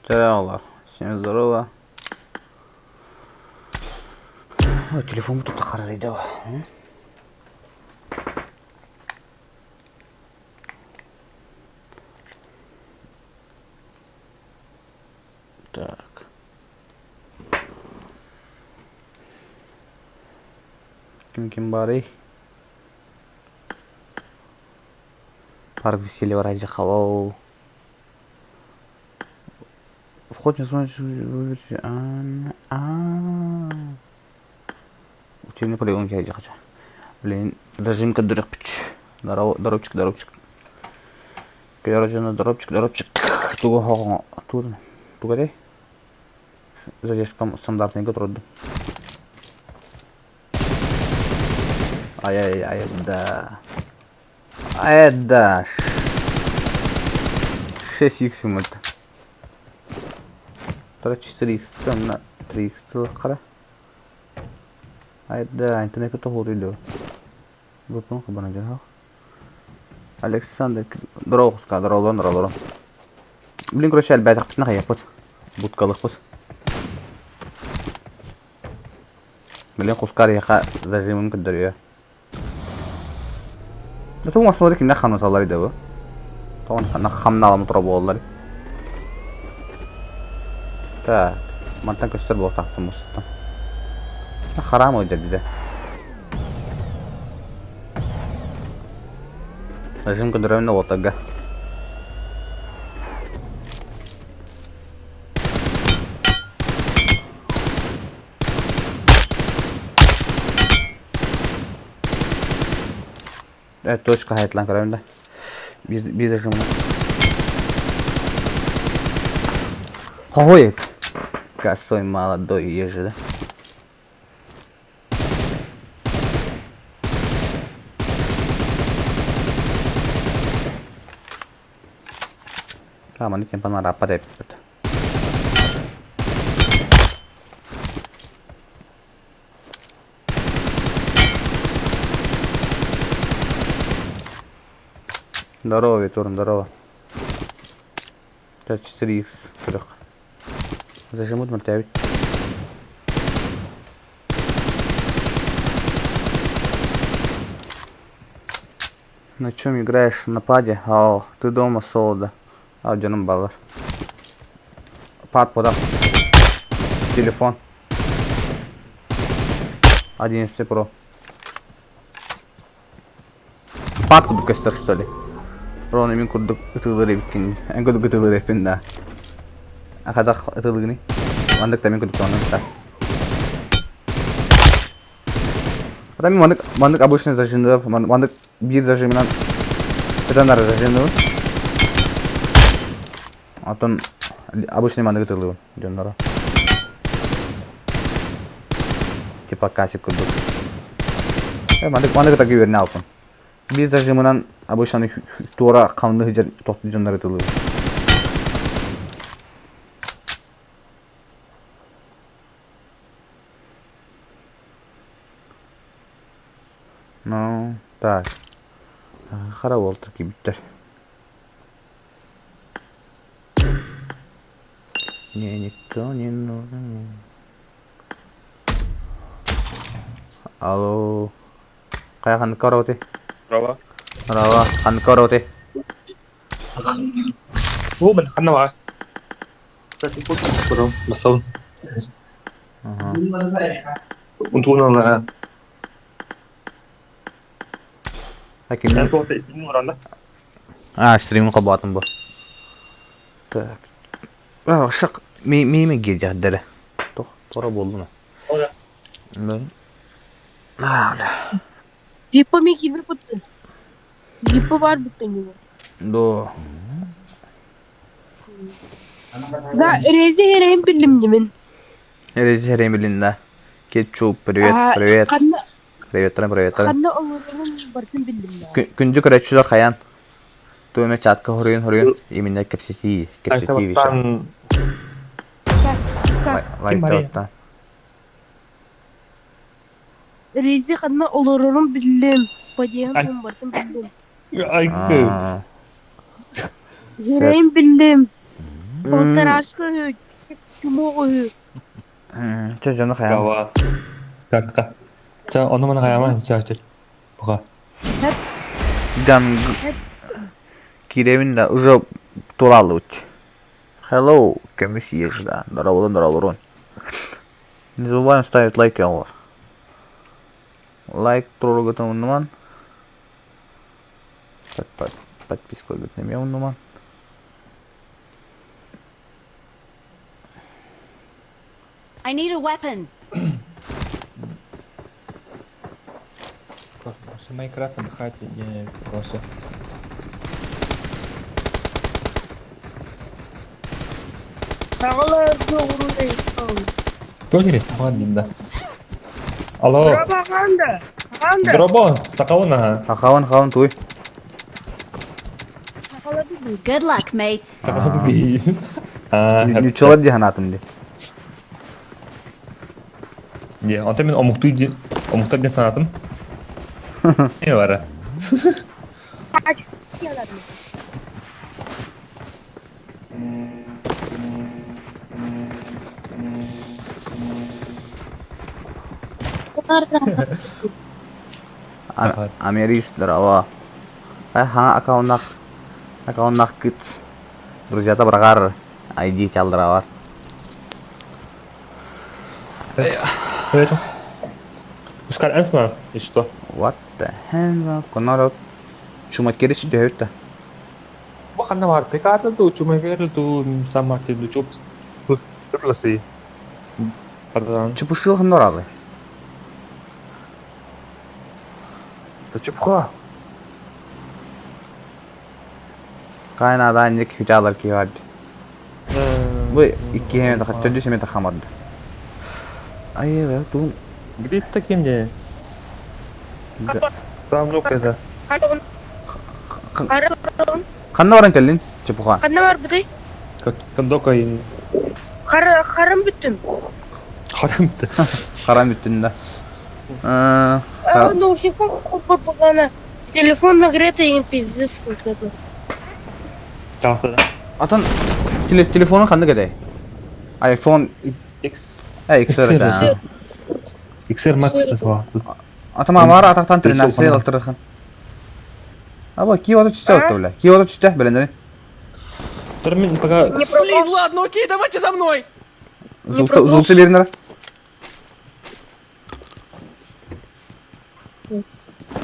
Чэ, Всем здорово. Ой, телефон тут харарыйда. Так. Ким ким баарый? Парк веселья Раджахалоу. Вход не сможете выберите. А, Учебный полигон киһи хочу. Блин, зажим көрдөрөхпүт. Здоровчик, здоровчик. Короче, здоровчик, здоровчик. Тугу хоҕоҥо тугу тугу этэй? Задержкам стандартныйга турдум. Ай-ай-ай, да. Ай, да. 6 х это. 4 х на 3 х хара. Ай, да, интернет тоһуутуйду. Бутун хабана дьаһах. Александр, здорово, хуска, здорово, здорово. Блин, короче, элбэтэхпитинэ хайыахпыт. Будкалыахпыт. Блин, хускар яха зажимын көрдөрүө. Это оҥостоллор кинилэр хамнаталлар да бу. Тоҕо хамнаалама тура буолаллар. Так, мантан көстөр буолтаахтан мустуттан. Хараам ыалдьар дии. Режим көрдөрөмүн да уолтарга. Точка хайтлан көрөбүн да. Биир зажимна. Хохой! Косой молодой ежи, да? Тааманы кемпанараппат эппит. Здорово, Витурн, здорово. 4х көрөх. Зажимут мөлтөөбүт. На чем играешь на паде? Ау, ты дома солода. А дьонум баллар. Пад подав. Телефон. 11 Pro. Пад курдук көстөр что ли? Ровно мин курдук ытыылыр эбиккин. Эн курдук ытыылыр эппин да. Ахадах ытыылыгыный. Мандык та мин курдук оннук та. Потом мин маннык маннык обычный зажимнап, маннык биир зажимынан ытан ары зажимныбын. Оттон обычный маннык ытылыбын дьонноро. Типа касик курдук. Маннык маннык ытарга үөрэнэ алпын. Биир зажимынан обычно туора хамны сылдьар тохтуу дьоннор ытылыбын. Ну, так. Хара уолтар киирбиттэр. Мне никто не нужен. Алло. Хайа ханнык ороти? Рава. Рава, ханнык ороти? Оо, мен ханна баар. Басабын. Унтуун Эн А, стримин холбоотум бу. Так. Шак миме гиrdяхдere. Тох, тора болду ма? Липа ми киирбит буттун. Липа баар буттун дии. До. Да, Рези эрэйин биллим димин. Рези эрэйин билин да. Кетчуп, привет, привет. Приветтарым, приветтарым. Ханна олорорун барытын биллим да. Күндү көрөөччүлэр хайаан. Ту эме чатка хоруйун хоруйун именно кэпсэтии, кэпсэтии веща. Лайктааттан. Рези ханна олорорун биллим. Подъеһын барытын биллим. Айгы. Эрэйин биллим. Полтораска үһү, чумуох үһү. Чэ дьону хайаан. Гава. Такка. Чэ, ону маны хайаама чэ Пока. Ганг киирэбин да уже туралыбыт. Hello, көмүс езда. Здорово, здорово. Не забываем ставить лайки, оҕолор. Лайк туруоргутун умнуман. Подписка эмиэ умнуман. I need a weapon. Майнкрафт отдыхать, не просто. Саҕалар Кто не Ладно, да. Алло. Пропаганда. Пропаганда. Дробон, сахауна. Хахаун, хаун туй. Good luck, mates. Сахаун би. А, Нючалар дии санаатым дии. Дии, онтон мин омуктуу дии, омуктар диэн санаатым. Не бара. Америс, здорово. Ха, аккауннах, аккауннах кыт. Друзьята быраҕар ID чалдырабар. Пускай энсна, и что? What the hell? Конорот. Чумакери түһэбит да. Бу ханна бар? Пеката ду, чумакери ду, Сан Мартин ду, чуп. Турласы. Пардон. Чупушил ханноралы. Чупха. Кайнадан ник хүчалар киһи Бу иккиһэ төрдүс эмиэ тахамарды. Айы туун Где таким не? Сам ну это. Ханна баран кэллин Чепуха? Ханна барбытай? Кондока ин. Харам бүттүм. Харам бүттү. Харам бүттүн да. А, наушником куппар Телефон нагретый им пиздец сколько. Атын телефонун ханнык этэй? iPhone X. XR да. XR Max Атам амара атактан 13 алтырыхан. Аба киода түстэ отто бля. Киода түстэ билендери. Термин пока Блин, ладно, окей, давайте за мной. Зулты зулты беринер.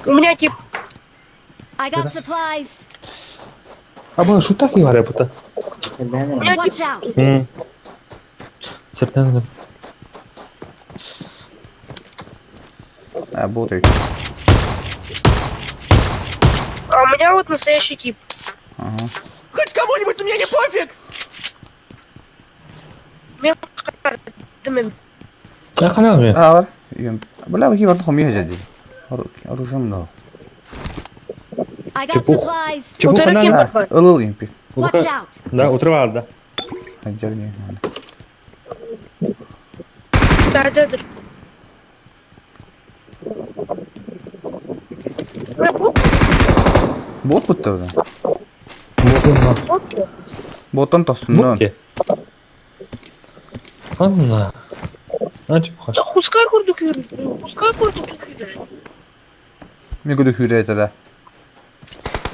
У меня тип I got supplies. А было что так не говоря, Watch out. Септен. А, вот А у меня вот настоящий тип. Ага. Хоть кому-нибудь, мне не пофиг. А хана мне. А, бля, какие вот хомья жади. Оружие да. I got supplies. Чепуха на. Ылыл импи. Watch out. Да, утрывал, да. Аджарни. Да, да, да. Бот буттырды. Боттан тостун. Анна. А чепуха. Хускар курдук yürü. Хускар курдук yürü. Мен күдү хүрэ да.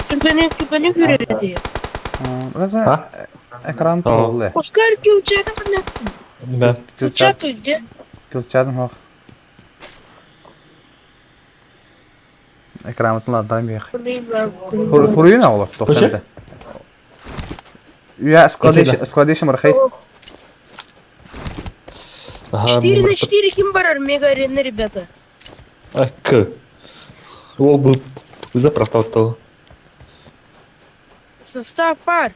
Түгәне түгәне хүрэ А? Экран толы. Хускар килчатын кына. Да. Килчат где? Килчатын хох. Экран ладан бих. Хуруйна олар тоқтарды. Я складеш складеш мархай. 4 на 4 ким барар мега арена, ребята. А, к. Ол был запросто Состав пар.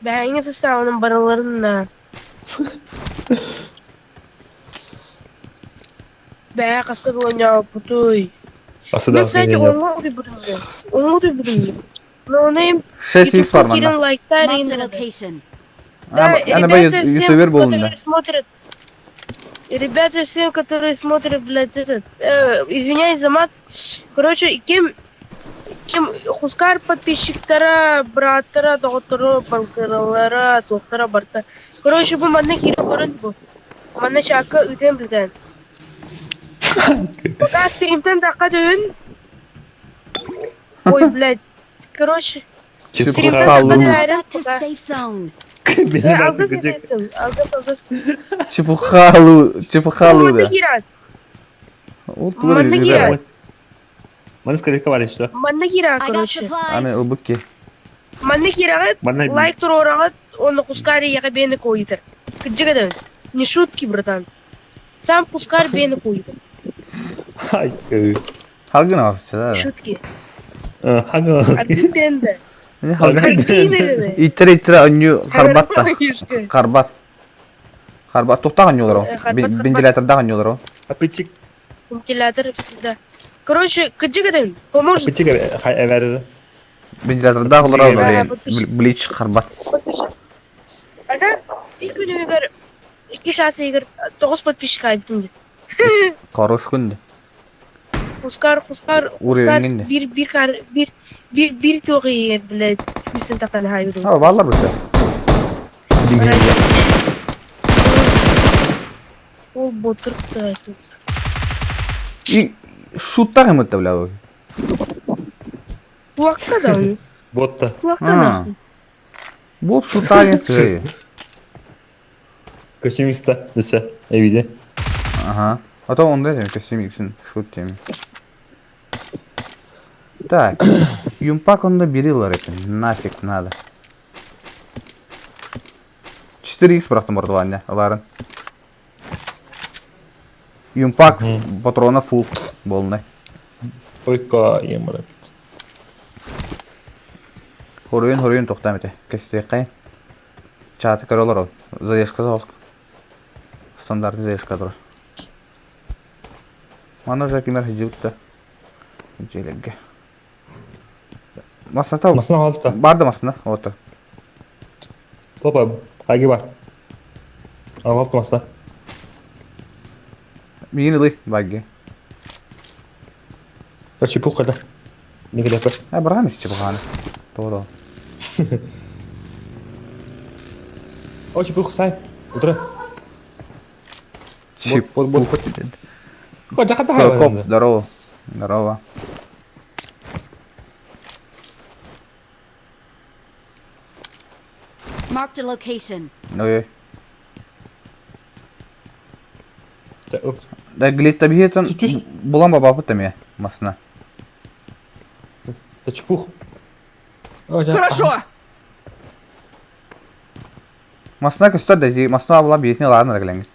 Бәйіңе составының бараларына. Бә, қасқа ойнау, путой. Мен, кстати, оңға үрі Оңға үрі Но он им 6 х бар манда. лайктар Marked a location. Да, Ана бай ютубер болдум да. Смотрят. Ребята все, которые смотрят, блядь, этот, извиняюсь за мат. Короче, кем... Ким Хускар подписчиктара, бырааттара, доҕотторо, балкыралара, туохтара барыта. Короче, бу манна киирэн көрөн бу. Манна чаакка ыытыам билген. Пока стримтэн тахха түһүн. Ой, блядь. Короче, стримтэн тахха Чепухалу. түһээрин Back to пока. safe zone. Э, алгыс этим, алгыс, алгыс. Чепухалу, чепухалу Манна да. киирэн. Ол тугу Манна киирэн. Манна скорее товарищ, да? Манна киирэн, I got короче. Аны supplies. ылбыт ки. Манна киирэҕит, Манна лайк туруораҕыт, уонна Хускар ийэҕэ бэйэни куойутар. Кырдьык этэбин. Не шутки, братан. Сам Хускар бэйэни куойутар. Ай, э, Халгын алсыччы Не да. шутки. Хага. Аргын да. Не халгын. Аргын да. Иттер иттер онню харбат та. Харбат. Харбат тухтах оннюлар Э, харбат, харбат. Вентилятордаах оннюлар Аппетик, Вентилятор всегда. Короче, кырдьык этэбин. Поможет. аппетик эверді. Вентилятордаах олорор Э, блин. Блич харбат. Подписчик. Ага, икки күнүгэр, икки чаас игер, тоҕус подписчик айдым. Хорош күндү. Хускар, Хускар, Хускар, Уровень бир, бир, кар, бир, бир, бир туох иер, блядь, сүүстэн тахсан хаайбытым. А, баллар быса. Ол ботур кытайсы. И шуттах им это, бля. Кулакта да он. Ботта. Кулакта А. нахуй. Бот шуттаген сый. Костюмиста, десе, эвиде. Ага. А то он дайте костюм иксин шут теми. Так. Юмпак он доберил это. Нафиг надо. 4х бырахтым бортование, ларын. Юмпак патрона фул болный. Ойка, емірі. Хоруйун хоруйун тоқтам ете. Кестей Чаты көрөлөр ол. Задержка ол. Стандартный задержка тұр. Мана жакимер хиджибутта. Желегге. Масата Масына қалды барды масына отыр. Папа, аги бар. Алып масына. Миин ылый багги. Короче, пух қада. Неге лепі. А барган исчи буганы. Тоғда. Ой, пух сай. Утыры. Чип. Вот, вот, вот. Ой, жақында Прокоп, здорово. Здорово. Marked a location. Ой. Да глит табиетен булан баба таме масына. Да чепух. Хорошо! Масына көстөр да масына була биетне ларын рагленгит.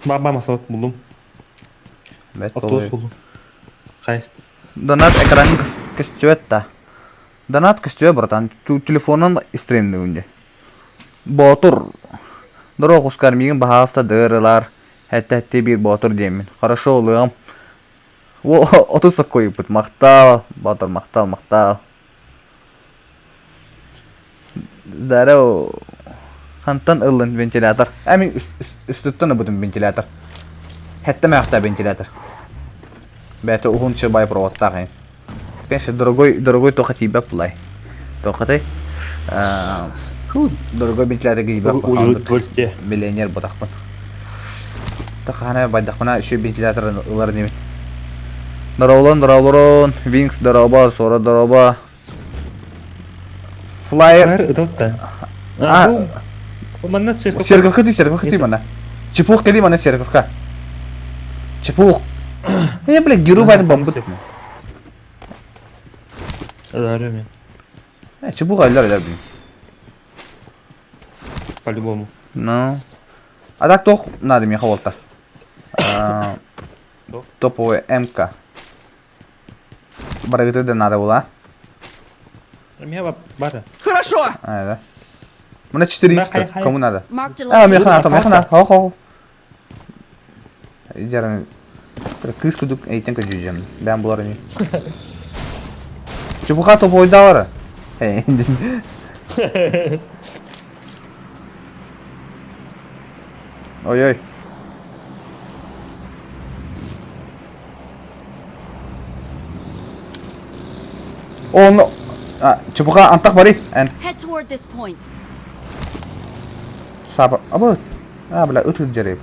Ба масына булдум. Бет Автобус булдум. Қайсы? Донат экран көстүөт та. Донат көстүө братан. Телефонун стримни үнде. Ботур. Дорог ускар мигин бахаста дырылар. Хәтта хәтте бир ботур деймин. Хорошо улыгым. О, отыз койыпыт. Мактал, батыр, мактал, мактал. Здорово. Хантан ылын вентилятор. Әмин үстүттен бұдым вентилятор. Хәтта мәхта вентилятор. Бәті ухун чыбай проводтағын. Конечно, дорогой, дорогой только тебя плай. Только ты. Дорогой вентилятор гибе. Удовольствие. Миллионер бодақпын. Тахана байдақпына еще вентилятор ылар неме. Здороволон, здороволон, Винкс, здорово, Сора, здорово. Флайер. А, манна церковь. Церковка ты, церковка ты, мана. Чепух кели мана церковка. Чепух. Я, блядь, геру байтын бомбы. Дарю Чепух айлар айлар, блин. По-любому. Ну. А так тох надо мне хавалта. Топовый МК. Барагыты да надо было. Меня бара. Хорошо! А, да. У меня 4 Да, кому надо? Marked a А, location. механа, там, механа. Хо, хо. Идярны. Кыз кудук эйтен көжүжем. Бән булар не. Чепуха топовый давара. Ой-ой. Оны чепуха антах бары эн. Head toward this point. Саба абы. А бля ыт ыт эбит.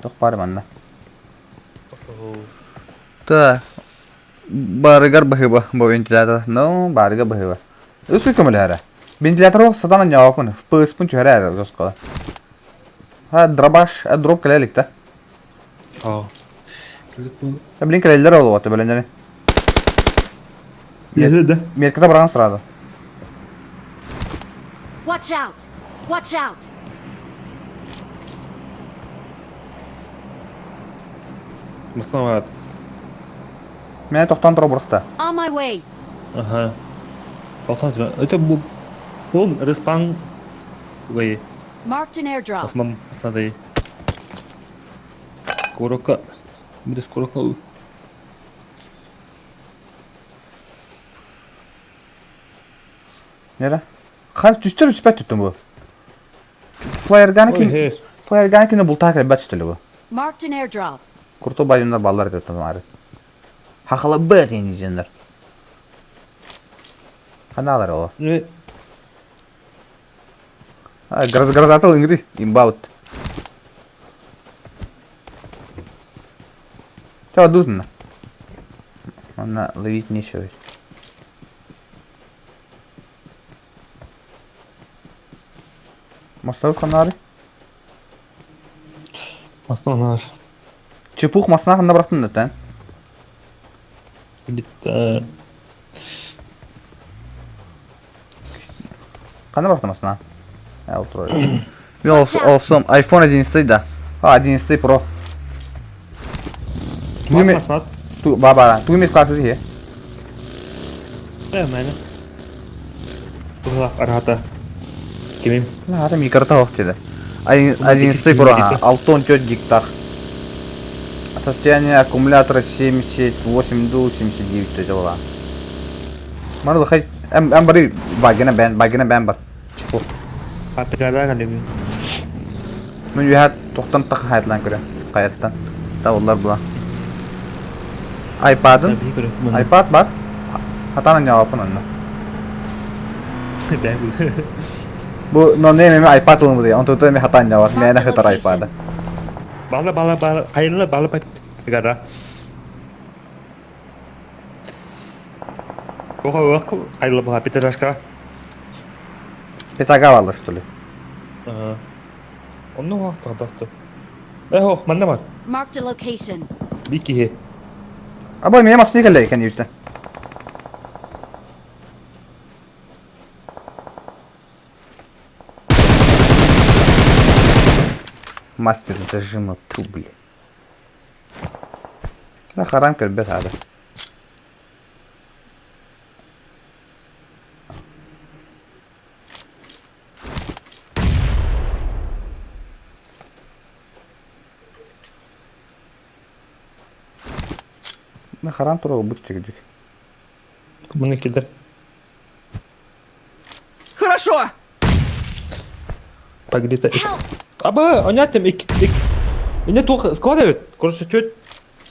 Туох баар манна? Та барыгар быһыба бу вентилятор. Ну, барыга быһыба. Үс көмөлөһөрө. Вентилятор сатан анньаҕакын. Пыспын түһэрэ эрэ жестко. Ха дробаш, дроп кэлэ илик да. Аа. Блин, кэлэллэр ол уота бэлэннэри. Да. Метката баран сразу. Watch out! Watch out! Мыснават. Мен тохтон тура бурахта. On my way. Ага. Тоқтан тұра. Это бұл бұл респан ой Marked an airdrop. Осман смотри. Корока. Будет корока. Nere? Хар түстер үспәт түттүм бу. Флайерганы кин Флайерганы кин бултаа кэлбэт түстөлү бу. Marked an airdrop. Курту байымдар баллар түттүм ары. Хахала бэт инженер. Ханалар ол. Гроз грозатыл ингри имбаут. Чё, дузно? Она ловить нечего. Мостовой канары? Мостовой Чепух масына ханна бырахтын да тэн? Где-то... Ханна бырахтын масына? Ә, Мен олсом iPhone 11 да. А, 11 Pro. Тугуме... Ту, ба, ба, тугуме каты дии. Э, мэне. Тула арата. Кимим? Ата микрота ох деді. 11 Pro, 6 4 гектар. Состояние аккумулятора 78 до 79 дела. Марлы хай эм бары багына бен багына бен бар. Чепух. Патыгада калеби. Мен үһэ тохтон тах хайтлан көрө. Хайаттан. Тауллар була. iPad'ын iPad бар. Хатан анньаҕаппын онно. Бу но не эми iPad ылыммыт онтута эми хатан анньаҕат мээнэ хытар iPad. Бала бала бала хайылла бала патыгада. Оха оха хайылла бала пяташка. Пятага баллар что ли? Ага. Онно тахтахты. Эхо, манна бар. Marked a location. Бики. Абай меня масны кэллэ кэнниттэн. Мастер зажима трубли. Да харам кэлбэт аада. Харам тура ылбыт чигдик. Муну киллер. Хорошо! Погрита. Help! Аба, онятым ик ик. Ине туох складывает. Короче, тёт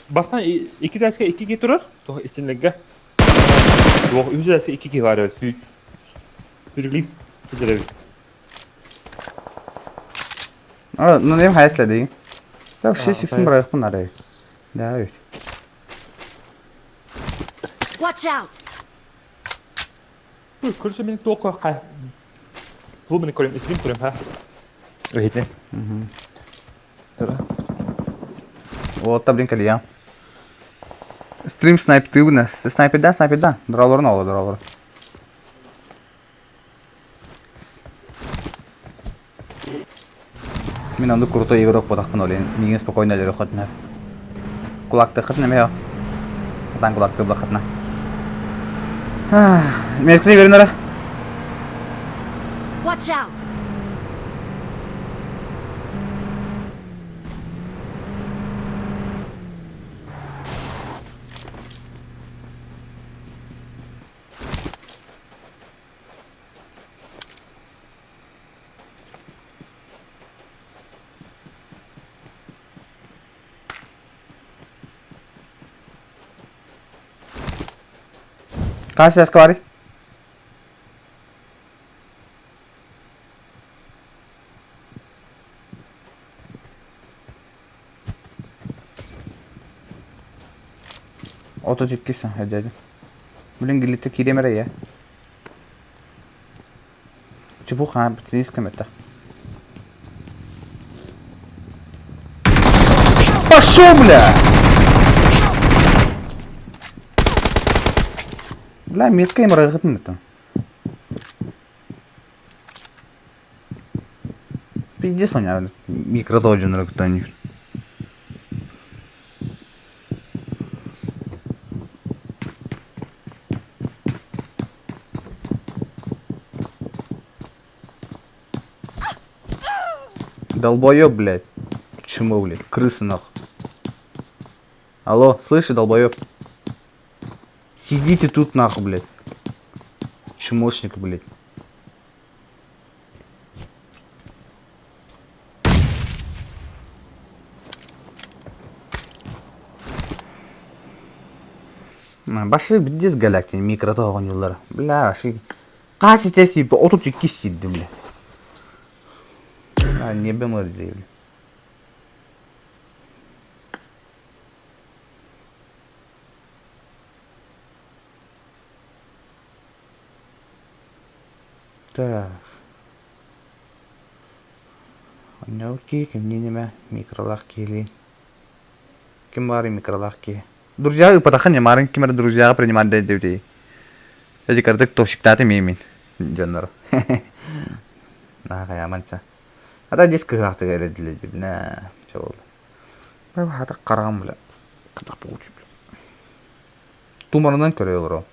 бастан ики дәске икиге турар. Туох истинлеге. Туох үс дәске икиге бар. Сүрүлис сүрүлү. А, ну нем хайсла дейин. Так, 6 иксин бырайыкпын арай. Да, ведь. Watch out! Короче, мен туох хай. Бу мен көрөм, истин көрөм, ха. Өйтне. Тара. Вот, блин, кальян. Стрим снайп ты снайпер да, снайпер да. Дралор на дралор. Мин онду крутой игрок бодахпын олен. Миген спокойно элер хотна. Кулакты хытна мео. Атан кулакты бахытна. Меркри берин Watch out! Хас сааска барый? 32 саҥа Блин, гилитте киириэм эрэ ийэ. Чубу хаан теннис көмөтө. Пошел, бля! Бля, метка им рагытын это. Пиздец у меня микрододжин кто-нибудь. Долбоёб, блядь. Чмо, блядь? Крысы нах. Алло, слышишь, долбоёб? Сидите тут нахуй, блядь. Чмошник, блядь. Башы биддес галактин микрото оҕонньуллара. Бля, башы хас итэ сииппэ 32 сиирдим бля. А, небем ырдый бля. Так. Онньоҕу киһи кимниин эмэ микролаах киһилиин. Ким баарый микролаах киһи? Друзья ыыппатахха ньамаарын ким эрэ друзьяҕа принимать дэйдэбитий. Эти кырдык тосиктааты миимин дьоннору. Наха хайааманча. Ата дис кыһаахтыга эрэ Чэ болду. Хата хараҕым бля. Катах Туманынан көрө олорон.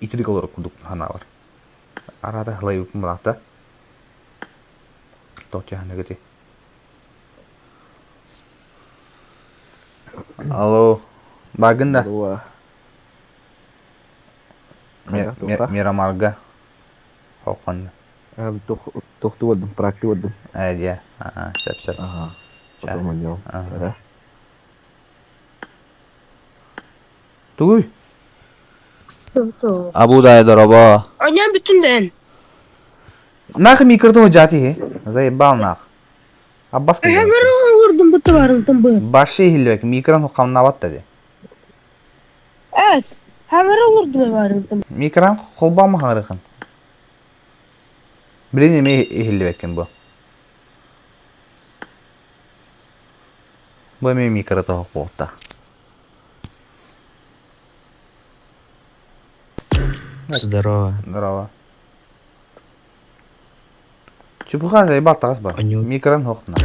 Итирик олорор курдук санаабар. Араата халайбыппын балаахта. Тоҕо Алло, бааргын да? Алло. Мирамарга. Хоққонно. Тохту болдум, практы болдум. Ээ, дьэ. Сөп, сөп. Потом Тугуй? Абу дороба. Аня бүтүн дэн. Нах микротон жати Заебал нах. Аббас Vurdum bu varıldım bu. Башы хилбек микрон хамнабат деди. Эс. Хәмәре vurdum varıldım. Микрон холбама харыхын. Блин эме ихиллибеккен бу. Бу эме микротон болта. Здорово. Здорово. Чепуха заебал тағас бар. Микрон хохна.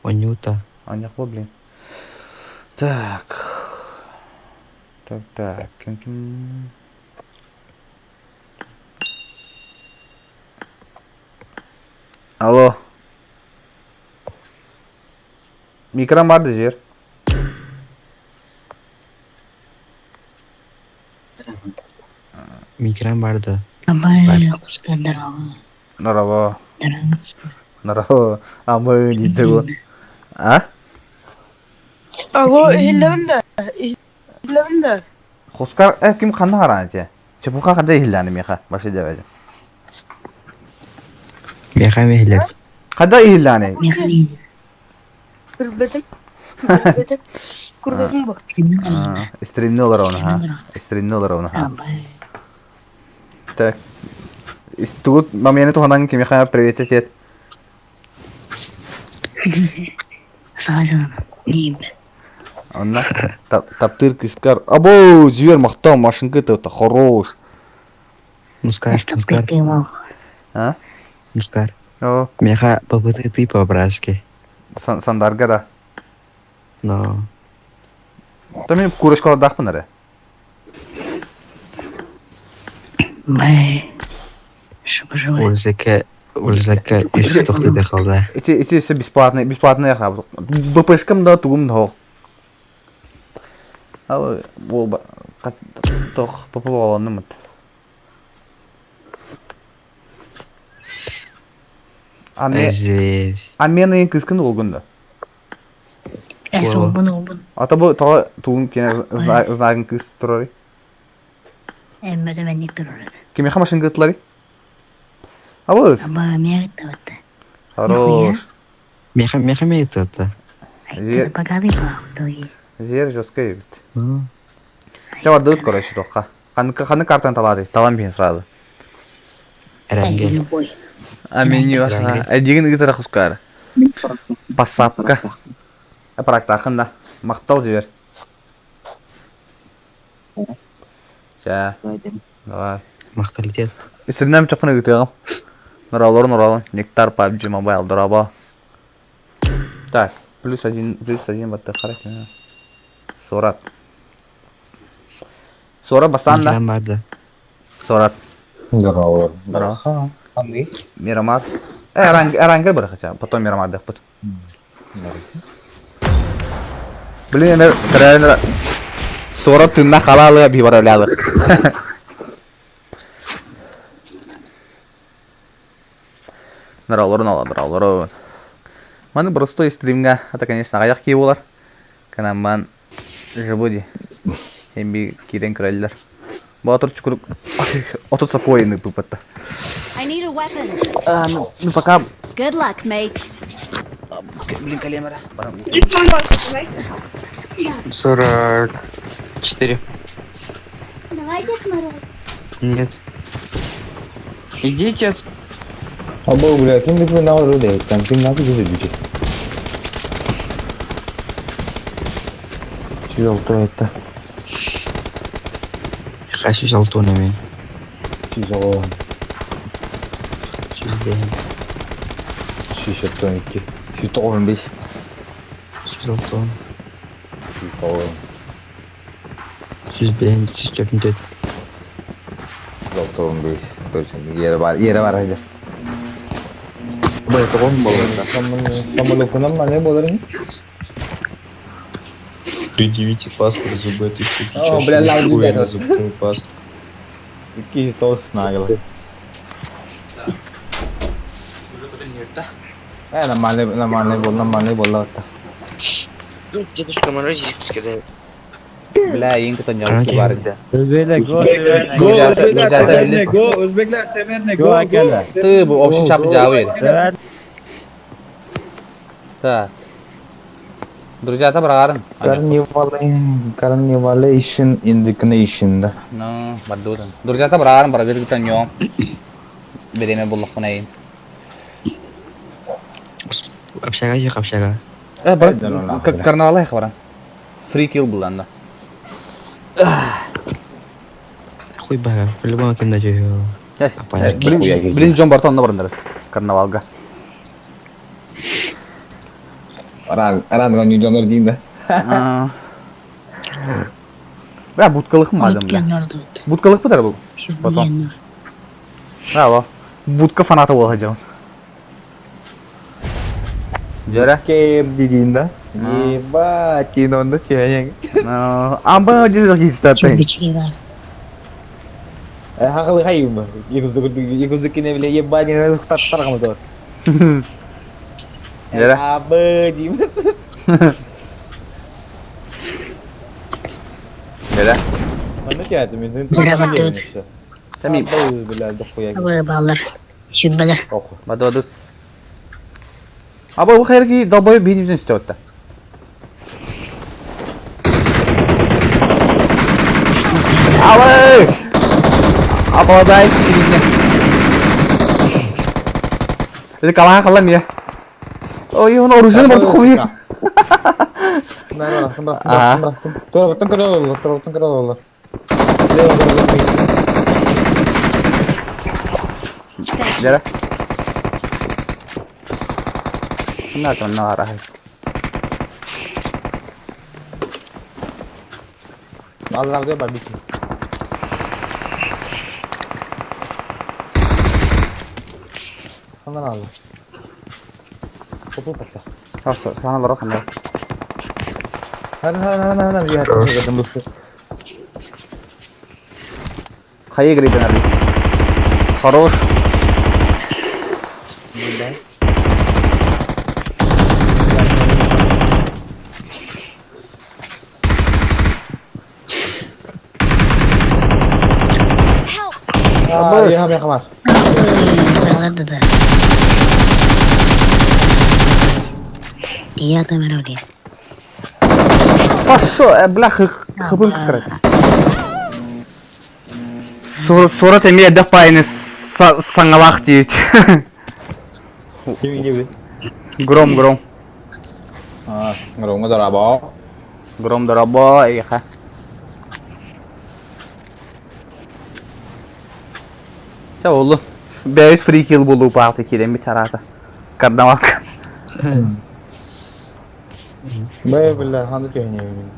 Анюта. Анюк блин. Так. Так, так. Ким ким? Алло. Микрон бар жер. Микрон барды. Здорово. Здорово. А мы не того. А? Алло, иһиллэбин Иһиллэбин да. Хускар э ким ханна харан те. Чепуха хада иһилләни меха башы дәвәҗе. Меха мехлер. Хада иһилләни. Күрбетим. Күрбетим. Күрбетим бу. Стримне олар оны ха. Стримне олар оны ха. Так. Тут мамени туханан кимеха привет тет. Онна таптыр кискар. Або, зверь махтал машинка это хорош. Мускар, мускар. А? Мускар. О. Меха попытай ты по-братски. Сандарга да. Но. Там мен курочкалар дахпын эре. Ульзеке, ульзеке ис тохты дехалда. Эти эти все бесплатные, бесплатные хаб. БПшкам да тугум да. А ол тох попаланымыт. А мен Зверь. а мен кыскын олгунда. Э, суолбун уолбун. Ата бу тоҕо тугун киэнэ знагын кыыс турарый? Эммэтэ мэнник турар. Кимиэхэ машина ыытыларый? Абыс. Аба эмиэ ыттабытта. Хорош. Меха меха ме ыттыбытта. Зер Богатый баахтый. Зер жестко эбит. Чэ бардыбыт короче туохха. Ханнык ханнык картаны талаатый? Талан биһин сразу. Эрангел. Любой. А меню эдигин ыытара хускаара. Бассаапка. Практахын да. Махтал жибер. Чэ. Давай. Махталитет. Исринем чакын ыытыаҕым. Норалорун оралын. Нектар PUBG Mobile дорообо. Так, плюс один баттахара. Сурат. Суорат бастаан да. Кирэн барды. Суорат. Здорово. Здорово. Мирамар. Э, Эрангел бар хотя, потом Мирамар дэхпит. Блин, мен реально Суорат тынна халалы би баралялык. Норалорун ала, норалорун. Маны простой стримга, это, конечно, аяқ кии болар. Канаман живоди. Эми кирен көрөллөр. Боотур чукурук отут сокуойны пыпатта. I need a weapon. А, ну, пока Good luck, mates. Блин, калемера. Баран. 44. Нет. Идите от... Або, бля, ким бит мен алыр өде, ким нахуй жүзі бүйтет. Жүз это. Хашиш алтонами. Жүз он. Жүз бен. Жүз тоқсан екі. Жүз тоқсан бес. Жүз алтон. Жүз тоқсан. Жүз бен. Жүз төртін төрт. Жүз тоқсан бес. Yere var, yere var hadi. Бай, тоғын болар. Ne болар Предъявите паспорт, зубы этой штуки О, чаще бля, не лауди хуй на дед. зубную пасту. 209 нагло. Э, нормальный, нормальный был, нормальный был, это. Дедушка Морозик кидает. Бля, ең күтін жауып бар edi. Go, O'zbeklar go, o'zbeklar severni go, go. Ты bu общий чап жабы edi. Так. Друзья, бырағарын. Carnivalation Indignation да. Ну, бардудан. Друзья, бырағарын бара бер күтін йо. Береме боллық мына Общага жоқ, общага. Э, бар, карнавал аяқ баран. Free kill буланда. Хуй бага, по-любому кем дачу. Yes. Блин, блин, Джон Бартон барындар. Карнавалга. Аран, аран гон дейін да. Бля, будкалык мадым, бля. Будкалык бітер бұл. Потом. Браво. Будка фанаты бол жон. Жара. Кем дейін да. Ебать, онда чайың. Амба дезел хистаты. Хақылы хайым. Екізді бile ебать, не таттарғым то. Жара. Абы деймін. Жара. Аны театр мен. Тами. Бля, дохуя. Абы баллар. Сүббелер. Бады бады. Аба бу хайырки долбой бейнибизден үстө отта. Абы! Обладает сильно. Это калаха калам я. Ой, он оружие барды хуй. Бырақтым, бырақтым, бырақтым. Торғыттың кіре олар, торғыттың кіре олар. Жара. На то на рахай. Аллах деп бар битин. Қандан алды? Копыл патта. Хорошо, сана лора ханда. Хана хана хана хана я хочу душу. Хайы грейден али. Хорош. Аа, я меха бар. Саҕалар да. Я там роли. Пошел, бля, хыбын кыкрат. Сурат эмиэ элбэх паайыны саҥалаах диэбит. Ким диэбит? Гром, гром. Аа, громҥа дорообо. Гром дорообо, эйиэхэ. Чэ буоллун. Бэйэбит фри килл буолуупаахты киирэммит араата. Карнавалка. Бэй, бля, ханна түһэниэбин.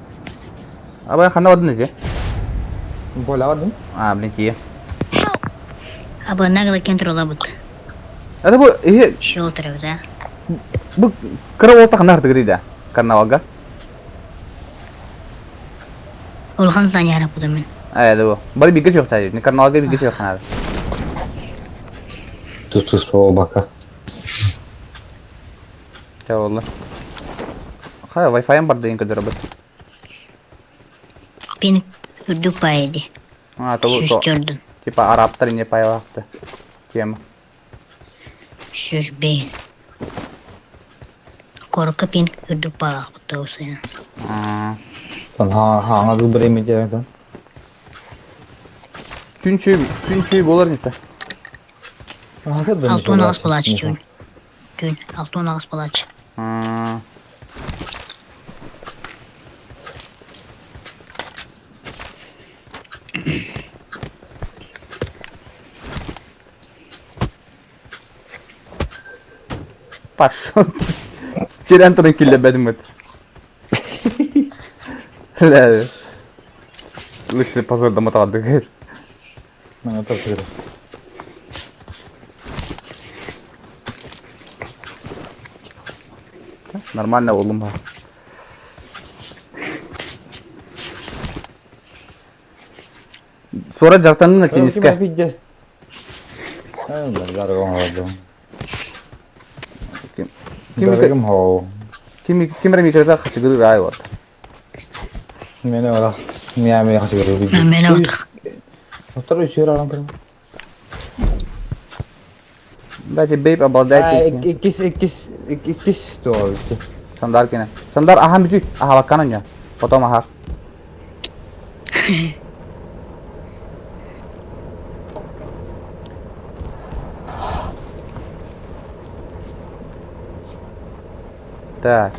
Абай ханна бардын ити? Боля бардым. А, блин, тиийэ. Аба нагло контролабыт. Это бу иһи Щелтеров, да? бу кыра уолта ханна хартыгырый да? Карнавалга. Улахан здание буду мен. Ээ, да бу. Бары бииргэ түһүөхтээ. Карнавалга бииргэ түһүөх наада. Тус-тус бака. Чэ буолла. Хайа, Wi-Fi-м бар диэн көрдөрөбүт. Пин үрдүк паайа ди. А, то, то, Сүүс типа арабтар не паялаахты. Тема. 105. Корка пин үрдүк паалаах тоусуна. Сан хаҥа выбор эмите. Күн чүй болар не Алтын ағыс болачы түн. Түн, алтын ағыс болачы. Пошел. Терян киллебедим это. Ля. Лучше позор домоталады, говорит. Мына тоже. Нормально oğlum ha. Sonra жақтандың да тенниске. Ким ким микрода хачыгыры рай вот. Мені ора. Мия хачыгыры. Мені отыр. Отыр үсер алам кырым. Дайте бейп обладайте. Иккис иккис иккис то. Сандар кине. Сандар аха бүтү. Аха бакканан я. Потом аха. Так.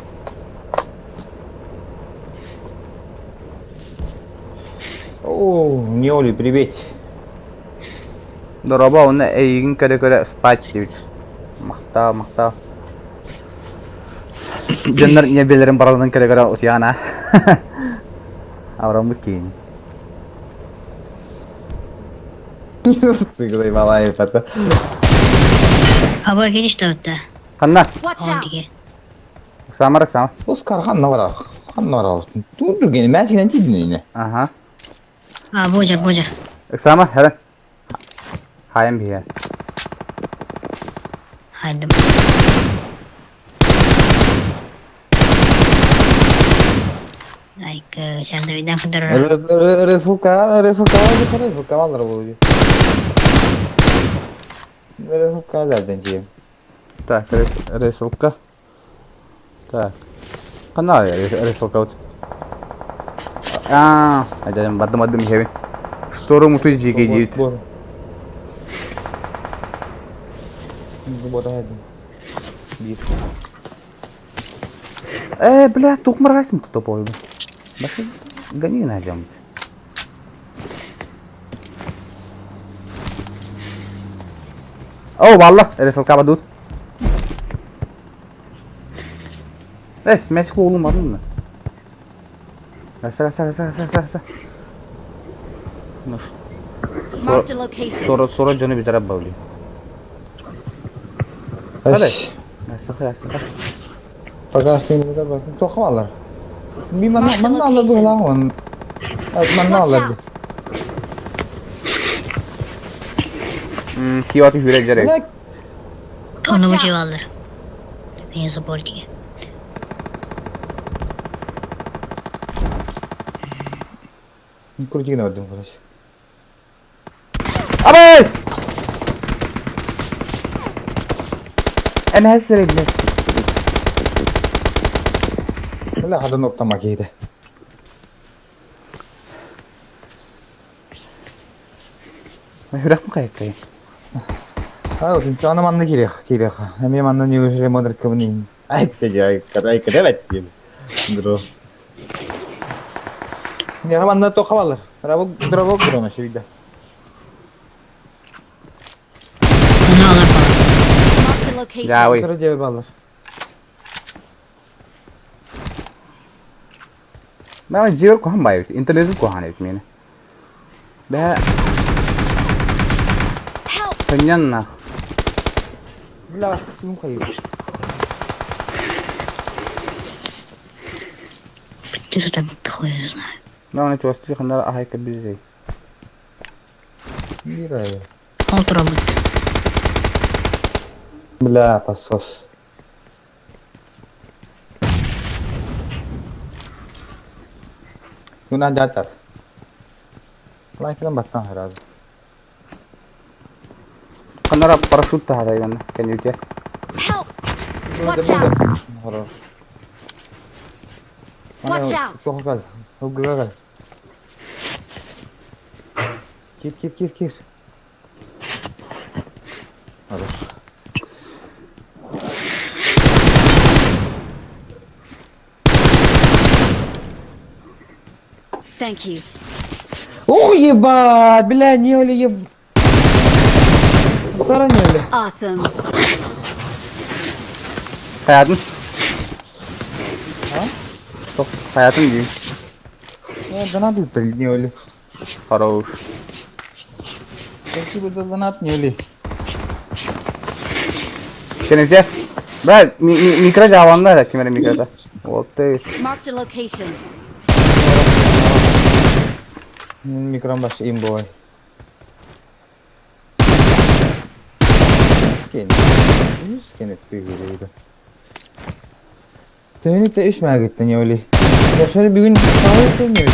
О, Неоли, привет. Дороба, оны эйигин көрө-көрө спать дейбит. Мактаа, мактаа. Дьоннор небелерин бараларын көрө-көрө утуйаҕын Авраммыт киин. Сыграй малай пата. Аба келиш табытта. Ханна? Watch out! Самар, Самар. Оскар ханна бара. Ханна бара. Тур гени мен сенен тидин Ага. А, божа, божа. Самар, хәрен. Хайым бия. Хайдым. Айка, шанда видан кындырыр. Ресулка, ресулка, ресулка алыр бу. Ресулка zaten ki. Так, ресулка. Так. Канал ресулка вот. А, айдам бадым бадым хебин. Штору муту жиге дейт. Бля, тухмаргайсың топовый. Башы гони на жамт. О, валла, ресулка бадут. Эс, мәсік оğlum var mı? Аса, аса, аса, аса, аса, аса. Marked a location. Сора, сора жonu битәрәп баули. Hadi. Аса, аса. Пока что не бар. Тоқым алар. Би манна манна алар бу лан он. Манна Watch алар. out! Киоты хүрэ жерек. Оны Watch бу out. алыр. Мен саппортиге. Крутигин бардым короче. Абай! Эмэһэ сирэй блядь. Бля, хадан оттама киһитэ. Сүрэхпин хайыттайын. Аа, аны манна киириэх, киириэх. Эмиэ манна ньүгүсүрэ модеркабын иһин. Айка дьэ, айка, айка дебет диэн. Дро. Нега манна тоха балар. Дробок, дробок дрома шүйдэ. Bunu alır bana. Marked a location. Дьаабый. Кыра дьэ балар. Мэ дьиэр куһаҕан баайбыт, интернетин куһаҕан эбит миэнэ. Бэһэ Help! сынньаннах. Бля, кым хайыр. Bitti zaten bitti хуй знаю. Мэ оны чугастыы ханнара аһай кэбизэй. Бир ай. Ол турабыт. Бля, посос. Юна жатар. Лайфрен баттан herhalde. Ханнара парашют таһадай манна кэннибитэ. Help! Watch out! Horror. Watch out. Тоха кал. Хугга кал. Кир кир кир кир. Хорош. Thank you. Ух, ебать, бля, не оли еб... Заранее. Awesome. Хайатын? Хайатын дии. Донат ыытар не оли. Хорош. Спасибо за донат, не оли. Кэннибитэ. Бля, микро дьаабанна эрэ ким эрэ микрота. Вот ты. Marked a location. Микрон баш имбовый. Кен. Кен өттүү Төнүктө үч маагыттан не оли. Жашары бүгүн сабыттан не оли.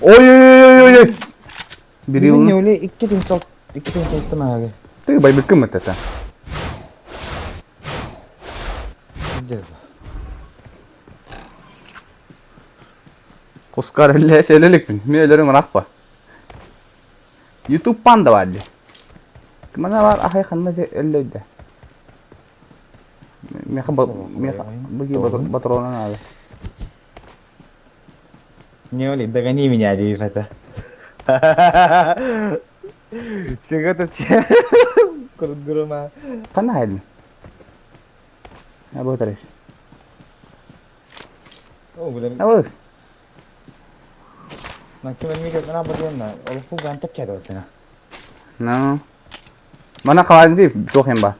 Ой ой ой ой. Бүгүн не Бирилин. оли 2,6 маагы. Ты байбыккын мытата. Кускар эле селеликпин. Мен өлөрүм ырахпа. YouTube панда бар ди. Мана бар ахай ханна же өллөйдө. Меха меха буги патрона надо. Не оли, догони меня, дейт это. Сигата че. Курдурума. Ханна хайдын. Абы тареш. О, бля. Абы. На ким микро на бардына. Ол фуган тепче досына. На. Мана халагды ди тох юм ба.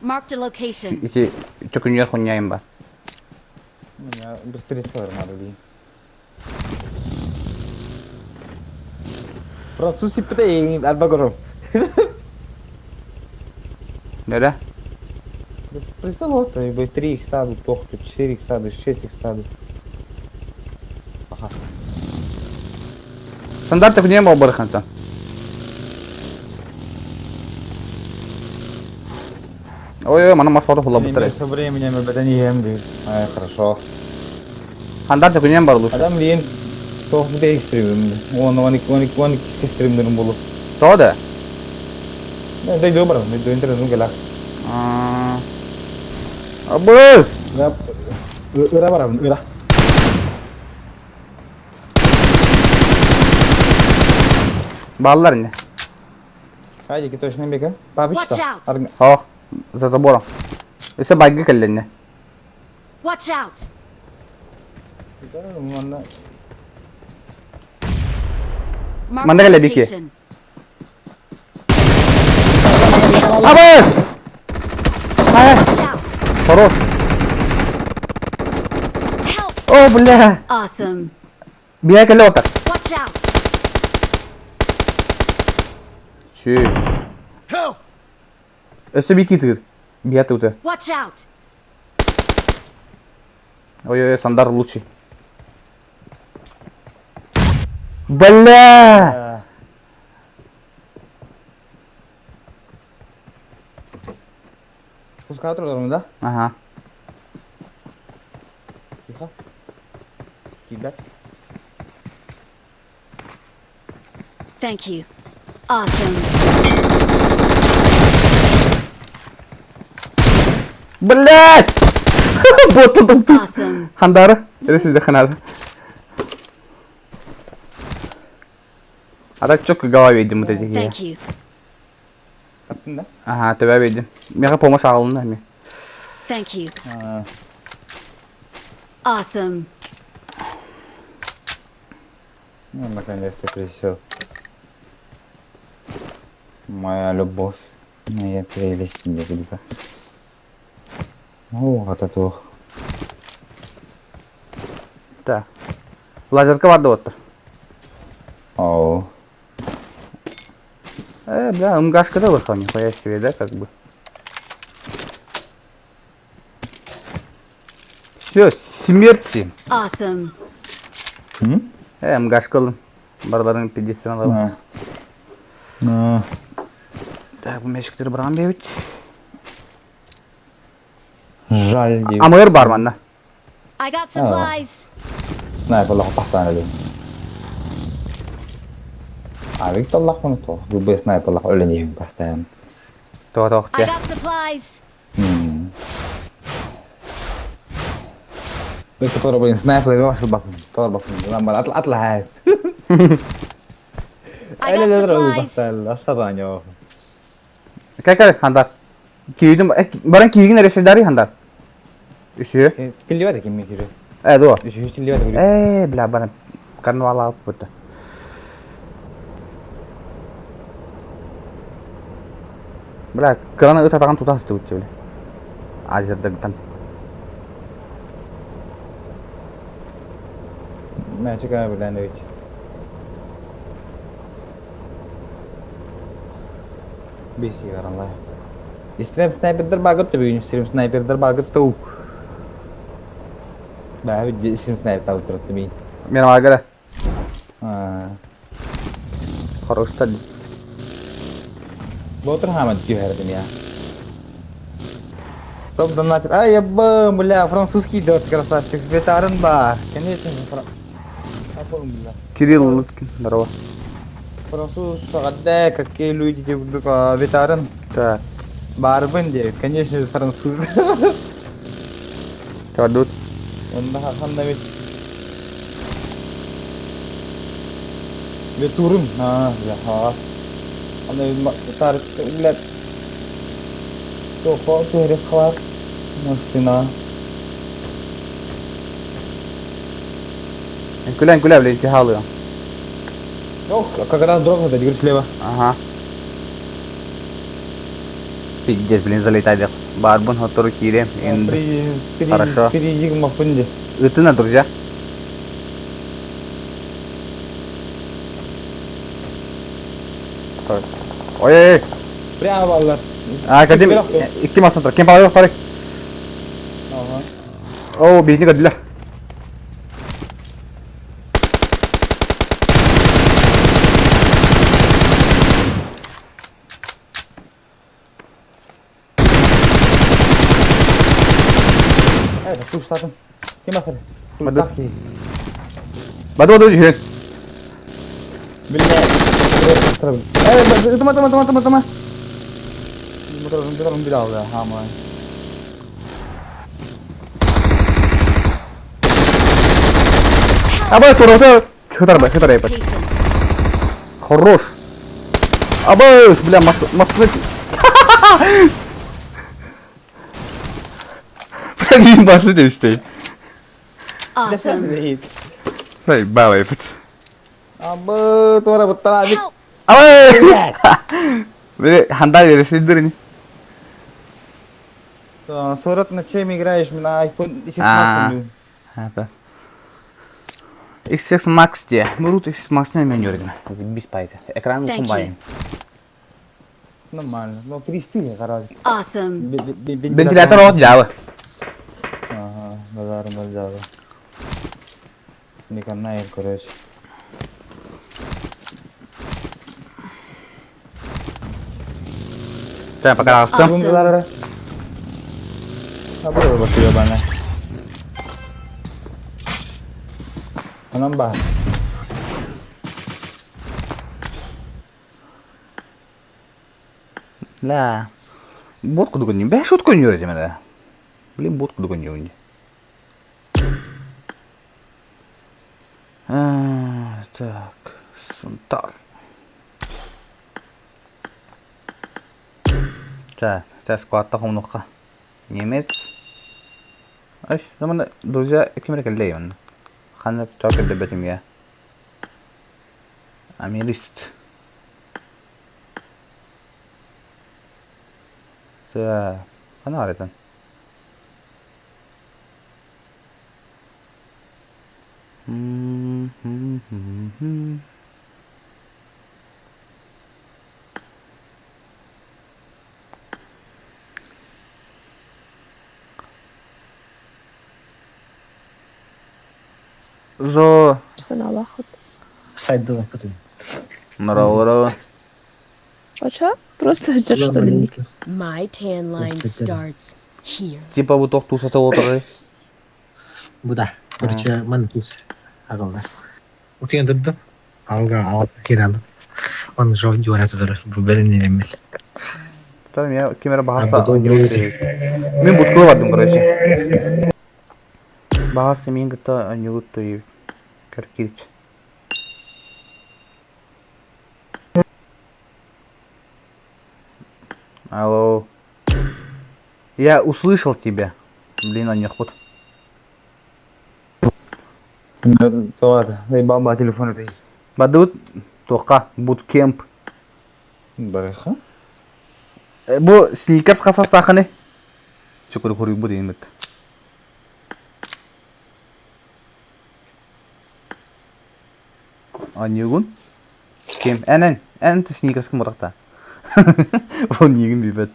Marked a location. Ити төкүнүөр хуньяйым ба. Я быстрее надо ли. Француз иппете арба көрөм. Нере? Представь, 3 икса, 4 икса, 6 икса. Аха. Стандарт төкүнүөн бол барханта. Ой ой, мана мас фото хула буттар. Со временем беден ем Ай, хорошо. Стандарт төкүнүөн бар лучше. Адам лин тоқ бите экстримим. Он он он он экстримдерин болу. То да. Да, да, добро, да интернет гела. Абы! Да, ыра барам, ыра. Баллар не? Хайди, точно бека. Бабишта. Watch out. Ох, за забором. Өсө байгы келленне. Watch out! Marked Манда a келе бики. location. Абыс! Ай, Watch out! хорош. Help! О, бля. Awesome. Бия келе отак. Watch out! Чү. Өсө бики тыр. Бия тута. Watch out! Ой, ой, Сандар лучший. Бля! МК тураллар да? Ага. Тихо. Киирбэт. Thank you. Awesome. Блять! Боту тус. Awesome. Хандары. Эресиде ханады. А так четко голове видим вот эти. Thank you. Аттын да? Ага, тебя видим. Меха помощь алынна ми. Thank you. Awesome. Ну, наконец-то присел. Моя любовь, моя прелесть, некогда. О, вот это Так. Лазерка бар да оттыр. Оу. Бля, МГшка да выхал, нихуя себе, да, как бы. Все, смерти. Awesome. М? МГшка ылын. Барларын 50 алабын. На. Так, бу мешиктери баран бебит. Жаль, дии. Амыр бар манна. I got supplies. Снайпер лохпахтан өлүм. Авик таллахпын то. Бу снайпер лох өлөн иһин бахтаан. Тоға тоқ I got supplies. Бу который блин снайпер баш бакын. Тор бакын. Лан бар атла атла хай. I got supplies. Бахтаан жоо. Кай кай хандар. Кийдим баран кийгин реседари хандар. Үсү. Тилли бар ким кире. Дуа. Үсү тилли бар. Бля, баран карнавал алып бутта. Бля, крана ыт атаган тутасты бутты, бля. Азердагтан. Мен чекай билен өйт. Бис ки каранлай. Истрем снайпердер багып төбүйүн, стрим снайпердер багып тау. Бә, стрим снайпер табып турат мин. Мен агара. А. Хорош та. Ботур хамат күйәрдим я. Топ донатер. Ай, ебам, бля, французский дот, красавчик. Ветарен бар. Конечно же, фран... бля. Кирилл Луткин, здорово. Француз, да, какие люди, ветарен. Так. Барбын, де, конечно же, француз. Тут. Онда ханда бит. Ветурум, а, бля, ха. Анда тар, бля. Тохо, туһрек хлар. Мастина. Күлән күлә, блин, тихалıyor. Ох, как раз дроп это, говоришь, слева. Ага. Пиздец, блин, залетай. Барбун хотору кире. Хорошо. Перейди к. Ытына, друзья. Ой-ой-ой. Прямо баллар. А, кадим, икки масантар. Кем палайы второй. Ага. О, бейни кадилер. Evet, tuşladım. Kim basar? Баду. Баду, баду, жүр. Бля. Э, тuma, тuma, тuma, тuma, тuma. Motorun bir aldı. Ha, aman. Абай, тура, Хытар бай, хытар ебать. Хорош. Абай, бля, мас, масны. Бля, не басы деп істей. Awesome. Бля, бала ебать. Абы, тура буттала бит. Абай! Бля, хандай бересиндир Сурат на чем играешь? На iPhone 10 А. Max. Это. XS Max де. Бурут XS Max не мен көрдім. Без пайыза. Экран Thank you. комбайн. Нормально. Ну, перестили, короче. Awesome. Вентилятор от жабы. Ага, базар жабы. Никонай, короче. Так, пока астым. Awesome. А было бы ебаная. Онон баар. Да. Бот кудук не. Бә шутку не öğretime да. Блин, бот кудук не. Так, Сунтар. Так, сейчас складта хомнуққа. Немец. Ай, заман, друзья, кимер келлеймін. Ханна так бетим я. Америст. Так, хана аретен. Зо. Саналахот. Сайдова потом. Нара, А Просто ждешь, что ли? My tan line starts here. Типа бу тох тусата отыры. Буда. Короче, ман тус. Агалда. Утыян дырды. Алга алып киралды. Он жо юра тудыр. Бу белин немел. Там я кемера бахаса. Мен буткула бардым, короче. Бахаса мен гыта нюгут той кирч. Алло. Я услышал тебя. Блин, а не ход. Тоғар, дай баба телефон өтей. Бадут тоқа буткемп. Барыха. Бу сникерс қаса сақыны. Чукур куры бу деймит. А нюгун? Кем? Әнен, ән сникерс кім бұрақта? Ол нигин бибет.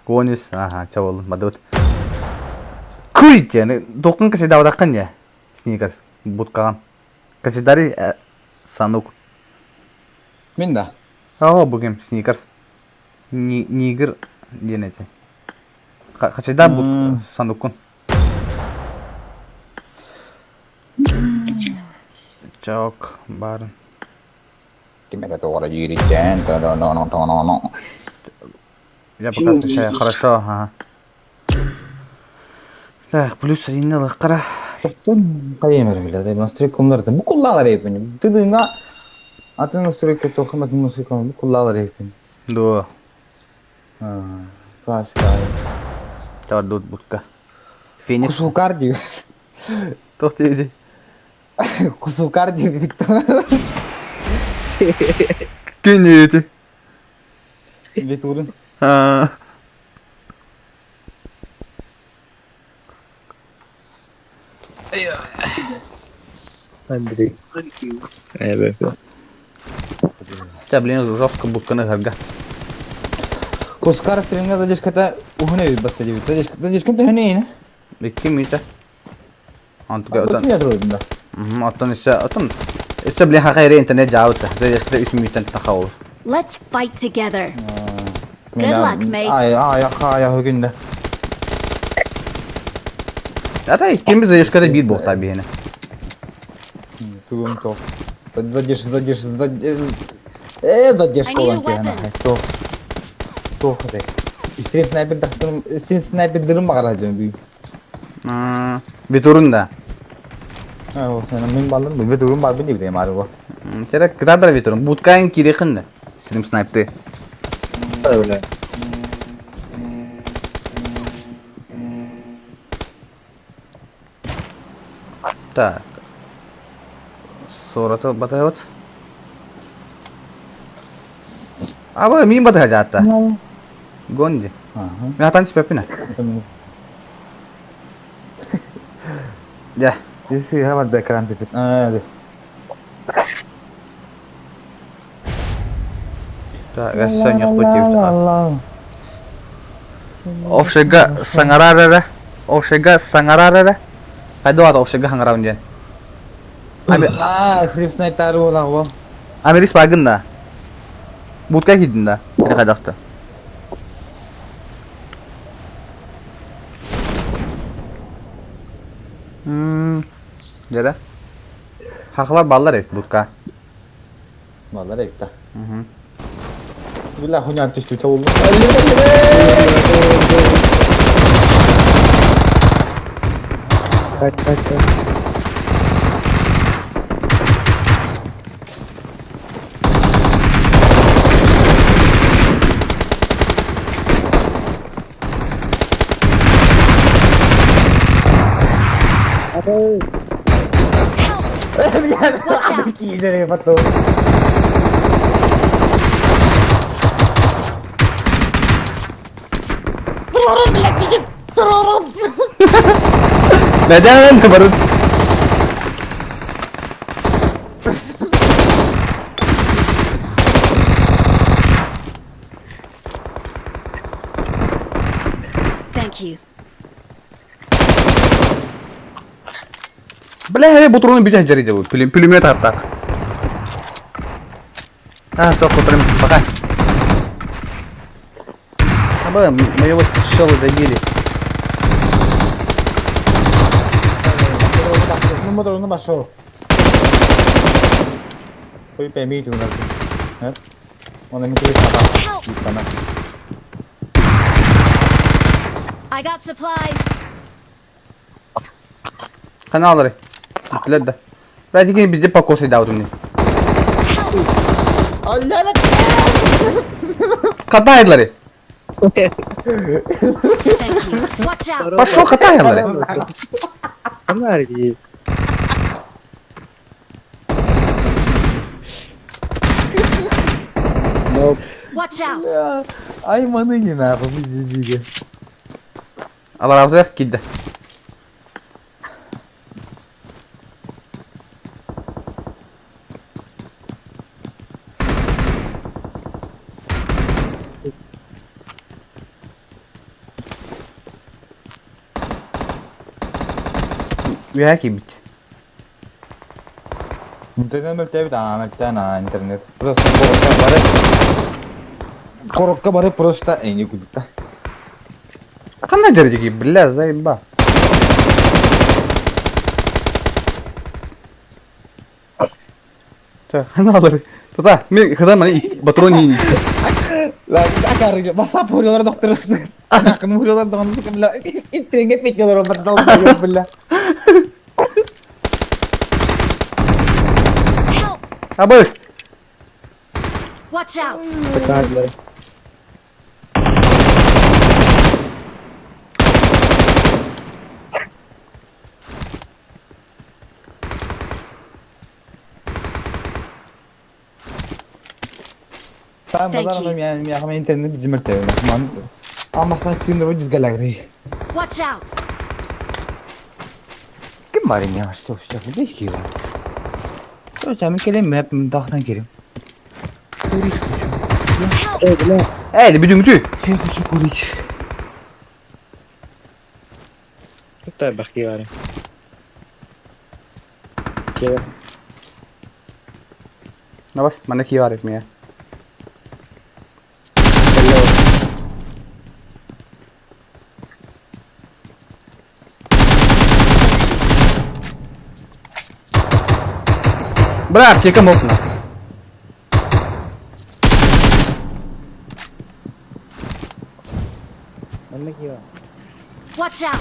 Конис, ага, чавол, бадут. Куй, тоқын кісі даудақын я. Сникерс, буткаған. Кісі санук. Мен да. Aa bugün sneakers. Нигер диэн эти. Хачида бут сандуккун. Чок барын. Кемера тоғара жигереттен. Я пока встречаю. Хорошо, ага. Так, плюс один лыққара. Тоқтон қайемер биле, настройкамлар бу куллалар эпин. Тыдыңа атын настройка тохым атын настройка бу куллалар эпин. Да. Классика. Тардут бутка. Феникс. Кусукар диyor. Тоқты Кусукар диyor бит. Күн еді. Бит урын. А. Андрей. Да, блин, жестко бутканы гарга. Кускар стримга задержката ухуне бит баста диyor. Задержка задержка тухуне не. Ким ите? Антуга Отан. отан. Отан исе отан. Исе блин хакайре интернет жаута. Задержката үс минуттан тахаул. Let's fight together. Good luck, mates. Ай ай ай хөгүндө. Ата ким задержката бит бохта бихене. Тугум тох. Задержка задержка задержка. Задержка I need a olan ki weapon. Тох. Тох де. Стрим снайпер тахтым, стрим снайпер дырым багара жөн бүй. Битурун да. А, осына мен балым, бу турун бар бин дип ары бу. Керек кытадыр битурун. Буткайын кирехин да. Стрим снайпты. Öyle. Так. Сурата батайот. Аба мин батай жаатта. Гонди. Мен атан түспеппин. Я. Иси хама экран типит. А, де. Так, эссе не Овшега саңарарара. Овшега саңарарара. Қайда ата овшега хаңарабын ден. Ами А, стрим снайпер ола бу. Америс багын да. Бутка кидин да. Или қайдақта. Дьэ Хахлар баллар эбит будка. Баллар эбит да. Бilla хунян түстүтэ болду. Kaç kaç kaç. Watch out! Киинere fatto. Neden barın? Thank you. Бля, я бутрону бить жарить делаю. Пулемет атак. А, все, прям пока. А мы его шелы добили. Ну, пошел. Хуй пойми, ты у нас. Нет? Он ему Help! Sana. I got supplies. Каналлары. Билет да. Бля, бізде покосы дауды мне. Катайлары. Thank you. Watch out! Пошел катайлары. Фонарики. Watch out! Ай, маны не нахуй, пиздец. Алар алды, кидді. Үйә кибит. Интернет мөлтәбит, а мөлтән, а интернет. Просто коротка барып. Коротка барып просто эни кудукта. Қандай жерде бля, заеба. Так, ханалары. Тута, мен хыдан мана патрон не. La akarı WhatsApp vuruyorlar doktor. Akın vuruyorlar doktor. Billa internet bekliyorlar onlar dalga billa. Help! Абыш. Watch out! Фонарики. Tamam Thank bazar you. yani ya internet bizim möltәбит. Ama sen streamde bu cizgalar. Watch out! Kim var ya? Что, что, beş ki var. Hocam kelem hep dağdan kerim. Help! Эй, бүтүн күтү. Я хочу курить. Hatta bak var. Gel. Давай, мана ки бар меня. Бля, аптека мокна. Watch out!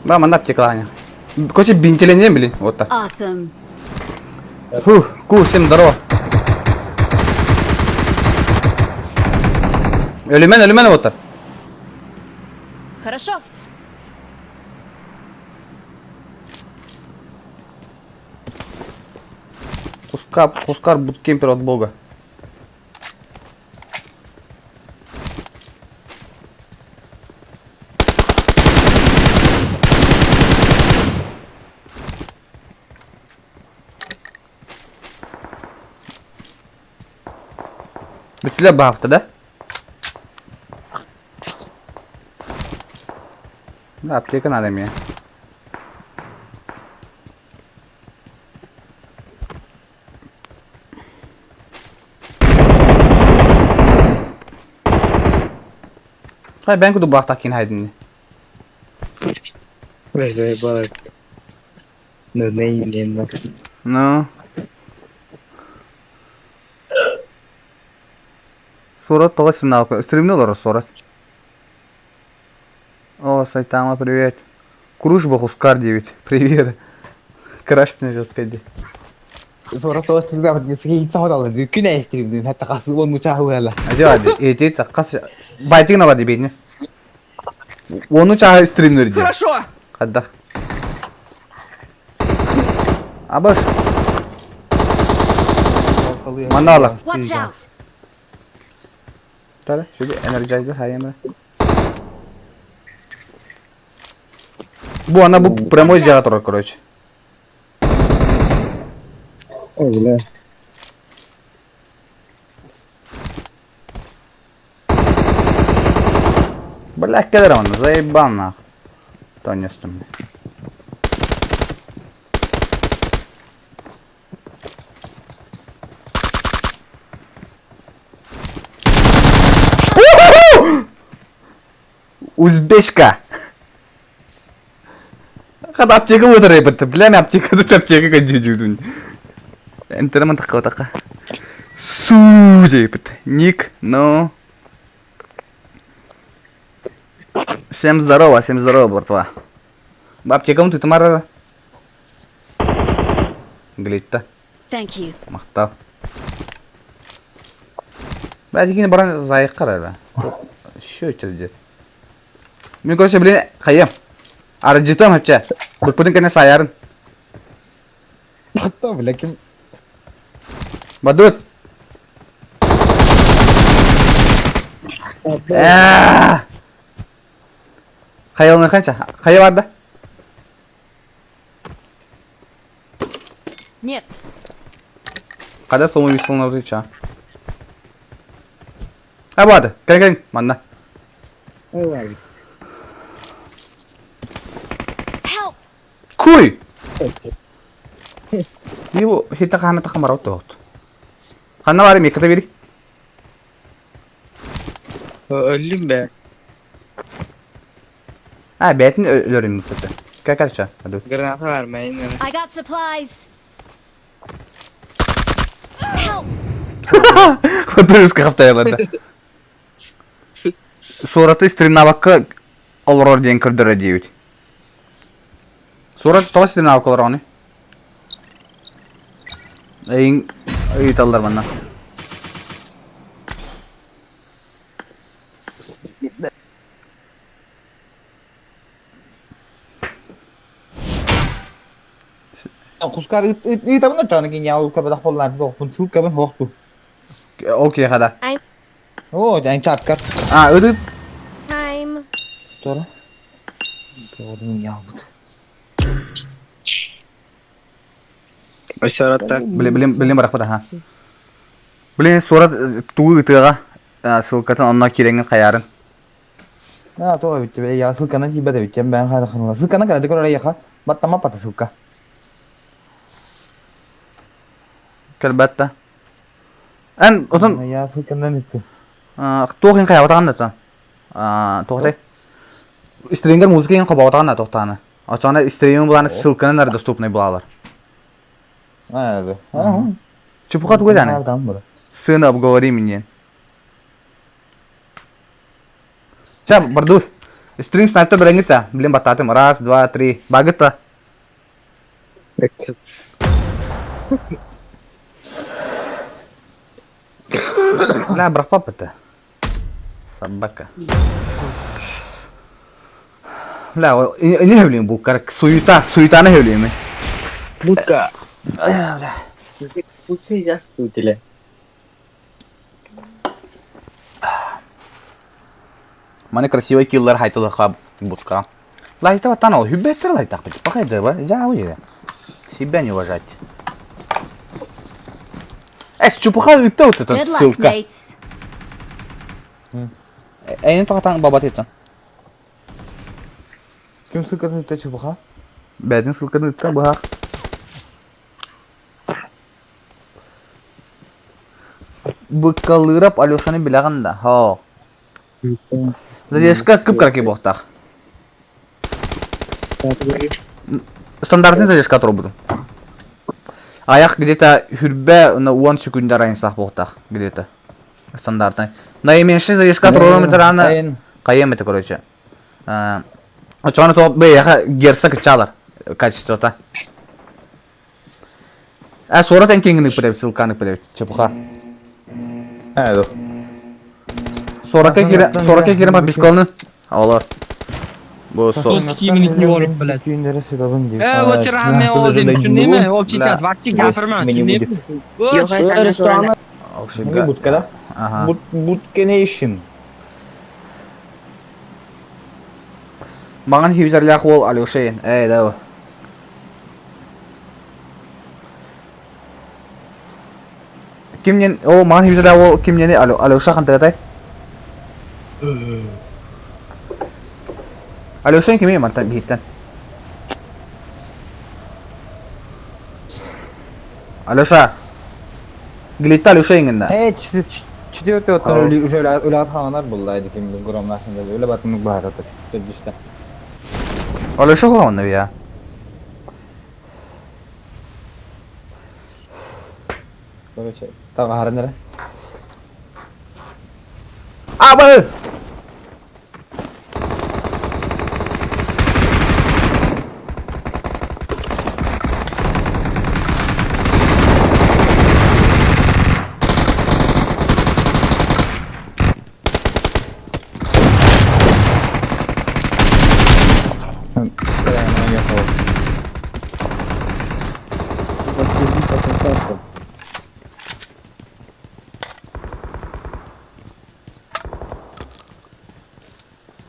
Да, мана аптека ланя. Короче, бинтеленем, блин, вот так. Awesome. Фух, ку, всем здорово. Өлүмэн, өлүмэн вот так. Хорошо. Куска, кускар буткемпер от бога. Бүтүлэ баахта да? Да, аптека надо мне. Хай бэйэҥ курдук баахтаах киин хайдын. Бля, балар. Ну, не, Ну. Сурат тоҕо симнаалка. Стримни олорор сурат. О, Сайтама, привет. Куруш Бохускар диэбит. Привет. Крашный жесткий дии. Сурат тоҕо стримнаабыт сахалалы күн аайы стримниин хатта хас уон мучааһы уһала. Адьа эти хас байтыгын ала дебетни. Уону чааһы стримнер дии. Хорошо! Хаддах. Абаш. Манала. Watch out! Тара, şöyle energizer хайым. Бу ана бу прямой жаға турар, короче. Ой, бля. Бля, кедер он, заебал нах. Тонестым. Узбечка! Хата аптека өтөр эбит. Бля, мен аптека аптека көдү Энтермен такка такка. Су дейбит. Ник, ну. Всем здорово, всем здорово, братва. Аптекам ты тамара. Глитта. Thank you. Махтал. Бәдикини баран зайыққар әлі. Еще здесь. Мен короче, блин, хайым. Арджитам хапча. Быкпытын кәне саярын. Хатта бля ким Бадут. Хайылны қанша? Хайы бар да? Нет. Қада сомы висылын аудыча. А бады, кәл кәл, манна. Ой, Help! Куй! Его хита хана таха марау тоот. Ханна бары меката бери. Өллүм бе. А, бәтин өлөрүм мыкты. Кәл кәл ча, бадут. Граната var мен. I got supplies. Help! Хотырыска хаптаяларда. Сураты стримнабакка олорор диэн көрдөрө диэбит. Сурат тоҕо стримнабакка олороҕуный? Эйин ыйыталлар манна. Кускар ыытабын очону кин ял кабада холлан бохпун ссылкабын хоохту. Ол киэхэ О, дэн чаткар. А, ыдыт. Time. Тора. Тоҕодун ялбыт. Ошоратта. Блин, блин, блин, барахпыт, аха. Блин, сурат тугу ытыаҕа ссылкатын онно киирэҥҥин хайаарын. А, то бит я ссылканы тиийбэт эбит бэйэм хайдахханыла. Ссылканы кэлэ көрөр эйиэхэ. Баттама пата ссылка. Кэлбэт да. Эн отон Я ссылканан иттим. туох иһин хайаабатаҕын да туох Стрингер музыка иһин хобоҕотоҕун да тохтааны. Очоҕуна стриминг булааны ссылканы нар доступный булалар. А, да. А, Чепуха тугу даны? Там было. Сына обговори меня. Ча, бардуй. Стрим снайпер брэнгита. Блин, бататым. Раз, два, три. Багыта. Бля, брахпап это. Собака. Бля, не блин, букар. Суета, суета не блин. Будка. Бля. Будка жастуу деле. Маны красивый киллер хайтылыха бутка. Лайта ватанал, хүбеттер лайтах бит. Пахай да, жа уе. Себя не уважать. Эс, чупуха ыта вот эта Good luck, ссылка. mates. Эйн тоқтан баба тетен. Ким ссылканы ытта чубуха? Бәдин ссылканы ытта бахах. Быккалырап Алешаны биләгән да. Ха. Задержка кып-кыракый буолуохтаах. Стандартный задержка турбутум. Аяқ где-то хүрбэ 10 секунда разницалаах буолуохтаах где-то. Стандартный. Наименьший задержка туруорум аны хайыам это короче. Очоҕуна туох бэйэхэ герца кыччаалар качествота. А суорат эн киҥин ыппыт ссылканы ыппыт чепуха. Э, ду. Сорокка киирэн сорокка киирэн подпискаланы. Олор. Бу со. Блядь. Э, вот вчера ол день түшүндүңбү? Ол чичат вакчи гапырма, түшүндүңбү? Yok hayır sen sonra. Не будка да? Ага. Буд Будкенейшн. Маған хивзерлях ол Алешейн. Эй, да. Кимнен ол маған хивзерлях ол кимнени Алеша хантыгатай? Алешейн кими мантан биһиттен? Алеша. Глитта Алешейн Э, четвертый вот уже үләт ханар булды иди ким громнашында үлә батымык баар ата четвертый Алеша хуамна я. Короче, тарга харыныр. А, бары!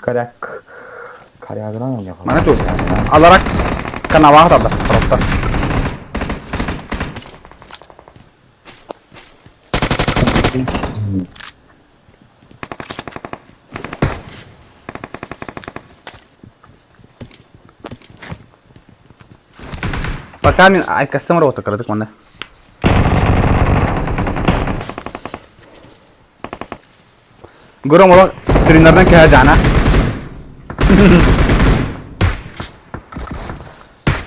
Коряк. Корягынан Мана тут. Аларак канавах тарда. Просто. Пока мин ай кастомер вот кырдык манда. Гуру моло стримнерден кеһэ жана.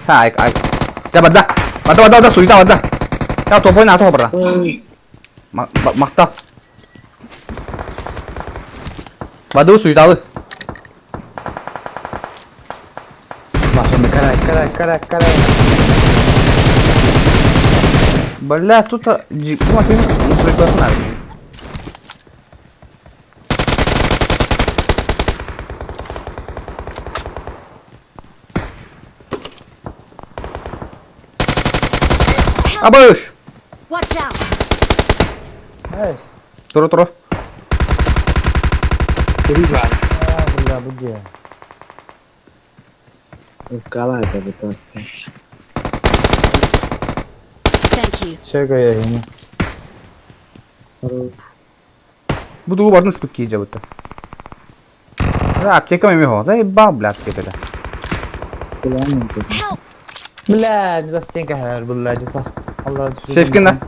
Ha, ай ай. Я бада. Бада бада бада суйта бада. Я топой на то бара. Мақта. Баду суйталы. Машина карай, карай, карай, карай. Бля, тут джи, ну, суйтасын abi. Абыш! Watch out! Эш. Туру туру. А, бля, бу где? Укалата бу Thank you. Шега я ему. Бу дугу бардын спыт кийже бутта. Аптека меми хо. Заебал, бля, аптекада. Help! Бля, не застенка хэр, бля, не Allah Сейф кинна.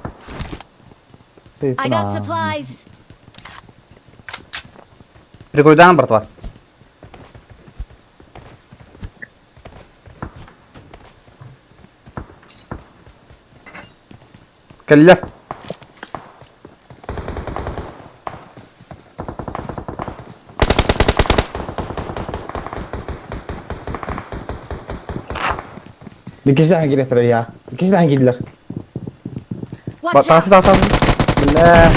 I got supplies. Прикойдан, братва. Кэллэ. Bir kişi daha girdiler ya. Bir kişi daha girdiler. Watch out! Тасы тасы. Бля.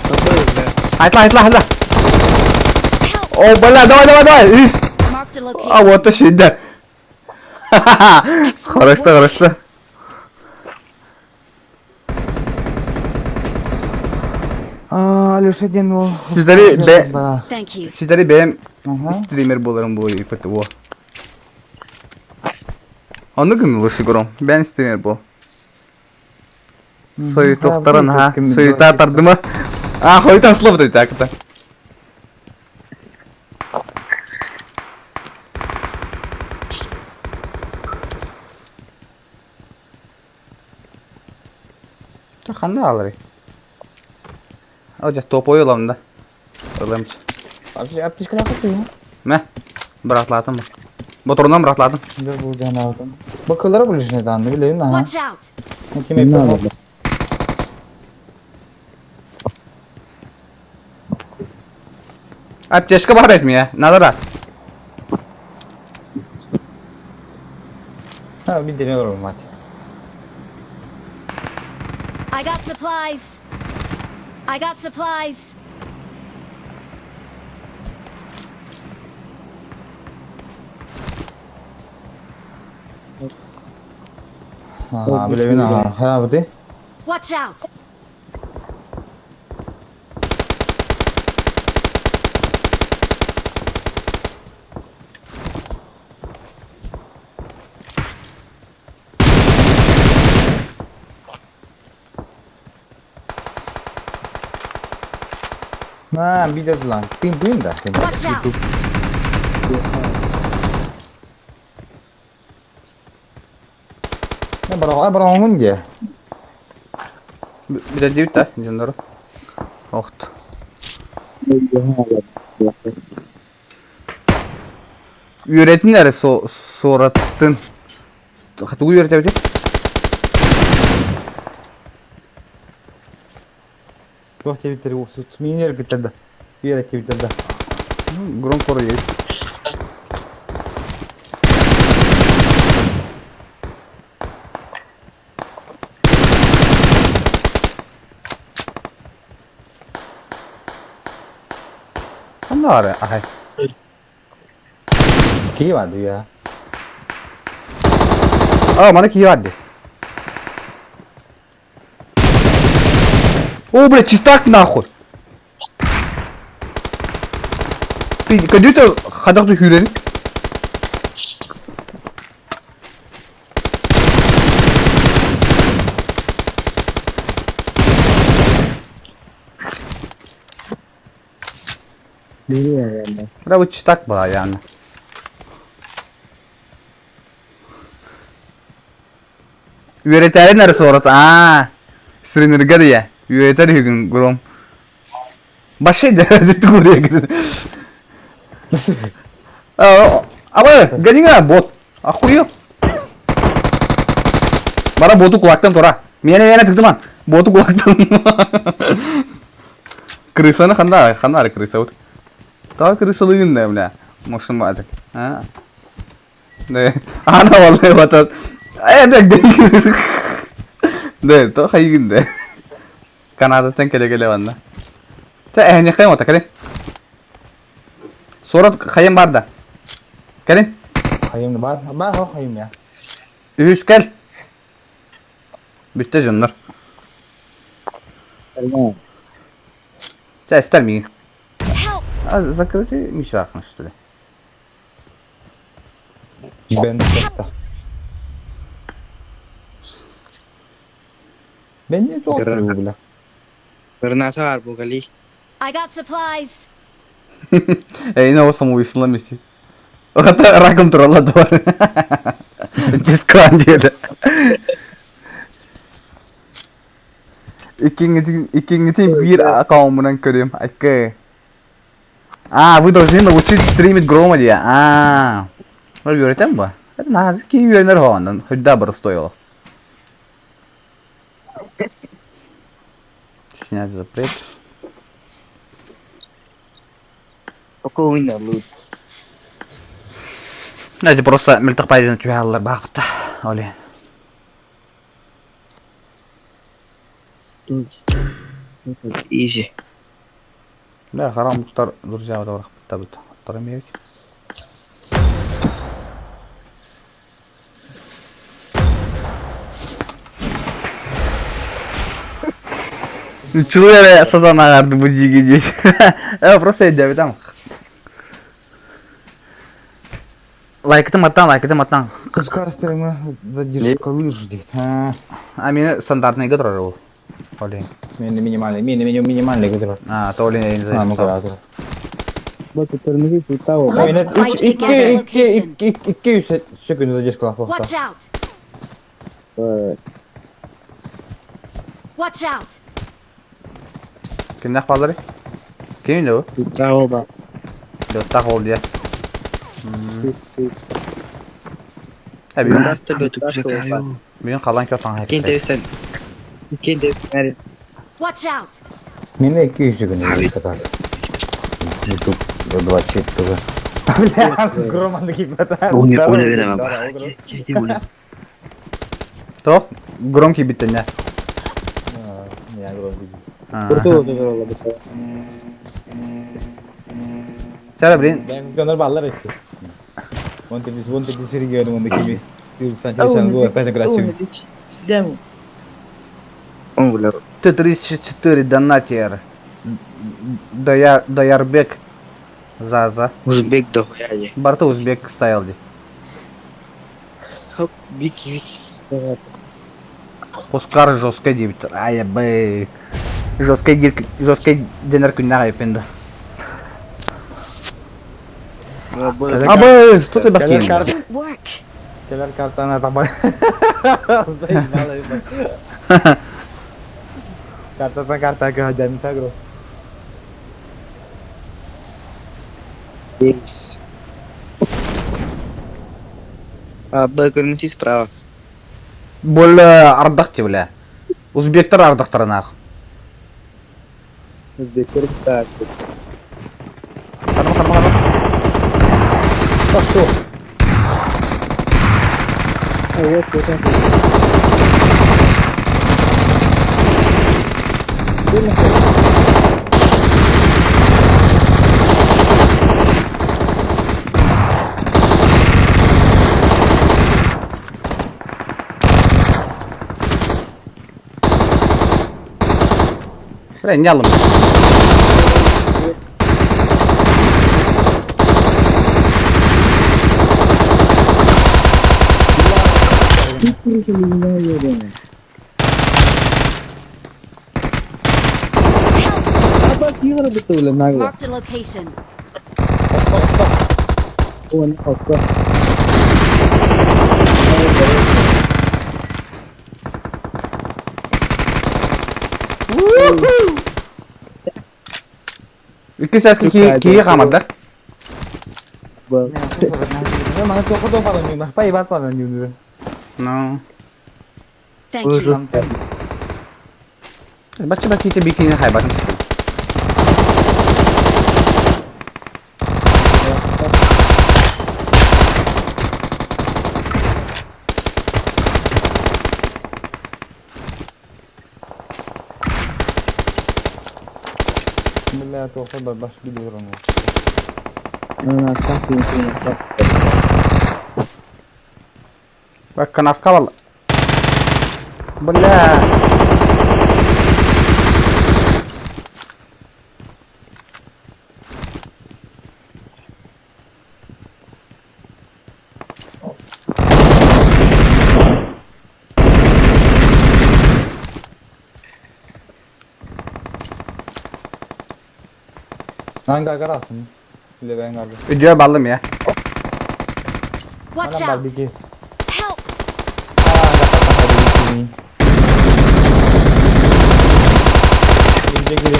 Thank you. Айтла, айтла, айтла. Help! О, бля, давай, давай, давай. Ис. Marked a А location. вот и да. Хорошо, хорошо. А, Алеша ден ол. Сиздери бе Thank you. Сиздери бэм стример боларым бу ипет во. Оны гын лучше гром. Бен стример бол. Суетохтарын ха, суета тардыма. А, хойтан слов да так то. Ханда алары. О, дьэ, топой ылам да. Ылам. Аптечка кытыы. Мэ. Быратлаатым. Боторунан быратлаатым. Дэ бу жанаатым. Бакылара ближний данны билейин аха. Watch out! Ким эппе. Аптечка бар этмия. Надо да. Ha bir dene olalım hadi. I got supplies. I got supplies. Ha bileyim ha. Ha bu de. Watch out! Ha bir de lan. Tin tin da. Watch out! Ne bara bara onun diye. Bir de diyut da canları. Oht. Үөрэтин со суораттын. Тугу үөрэтэбит? Туох тебиттери уксут. Минер битерде. Үөрэ тебиттерде. Гром тора есть. Ханна ахай. Кии барды я. А, мана кии барды. О, блядь, чистак нахуй. Ты кадюта хадахты хүрен. Бля, bu чистак была yani. Үөрэтэрин эрэ суорат. Аа. Стримерге дия. Үөрэтэр үгүн гром. Башай да тугуре. А, аба, гони бот. Охуел. Бара боту кулактан тура. Мени мени тыктыман. Боту кулактан. Крысаны ханда, ханда крыса вот. Та крысалыгын да, бля. Может, бады. А? Да. Ана валлай вот. Э, да, да, то хайгын да. Канадаттан келе келе ванда. Та э не хайм ота келе. Сорат хайым бар да. Келин. Хайым бар. Бар хо хайым я. Үс кел. Бүтте жоннор. Та эстер миги. Help! А закрытый мишахна что ли? Ben de. Ben niye doğru bu bile? Граната бар бугали. I got supplies. Эй, на самоубийство на месте. Это раком тролла двор. Дисквандида. Икиңитин бир аккаунтунан көрүм. Айкы. А, вы должны научить стримить грома дия. А. Ол үйрөтем ба? Это надо, ки үйрөнөр хоондан. Хоть бір стоило. Снять запрет. Спокойно, лут. Знаете, просто мөлтөх пайданы түһэ баақта. Оле. Изи. Да, харам туттар, друзья, вот табыт. Тарым Чулere сазан ағарды bu жиги Э, просто я там. Лайкытым аттан, лайкытым аттан. Кыскар стримы задержка лыж дейт. Ha. А мені стандартный гытрар ол. Оле. Мен минимальный, мен мен минимальный гыдыр. А, то оле не А, ну знаю. да. Let's fight together. 2 2 200 секунд задержка Watch лапта. out! Watch out! Кимнээх баалларый? Ким да бу? Туттаах ол баар. Дьоттаах ол диye. Э, бүгүн, Барта бөтүк бүгүн халан кö таҥа Кин хекте. тэбсэн. Кин тэбсэн. Watch out! Мен 200 күн катар. YouTube 24. Бля, громанды кипата. Уня уня беремем. Ки уня. Тоқ, громкий биттен я. Я громкий. Сәле, блин, Ben gönül ballar etti. 18 18 gördüm ondaki bir. Bir sanki sen bu arkadaşlar graçım. Оңгулар. Т-34 донатер. Даяр, Даярбек Заза. Узбек дохуя же. Барта узбек стайл ди. Хоп, бики бики. Оскар жестко дейбит. Ай, бэй. Жестко дир, жестко денер күннәгә епенде. Абы, что ты бахтин? Excellent work! Keler kartana tabar. Kartatan karta ke hajan sagro. Yes. А, көрүнүш справа. Бол ардак бля. Узбектер ардактарынах. Узбектер так. Карма, карма, карма. Бля, не алым. Marked a location. Икки сәске ки хамардар. Mana çok da falan diyor. Pay bat falan diyor. Ну. Thank you. Бачы баките бикини хайбатын. Бля, to'xta bir bosh gidiyorum. Bak kanafka valla. Бля. Hangi alsın? Bile ben garga. Videoya baldım ya. Watch Mana out! barbekü. Help! İnce girin.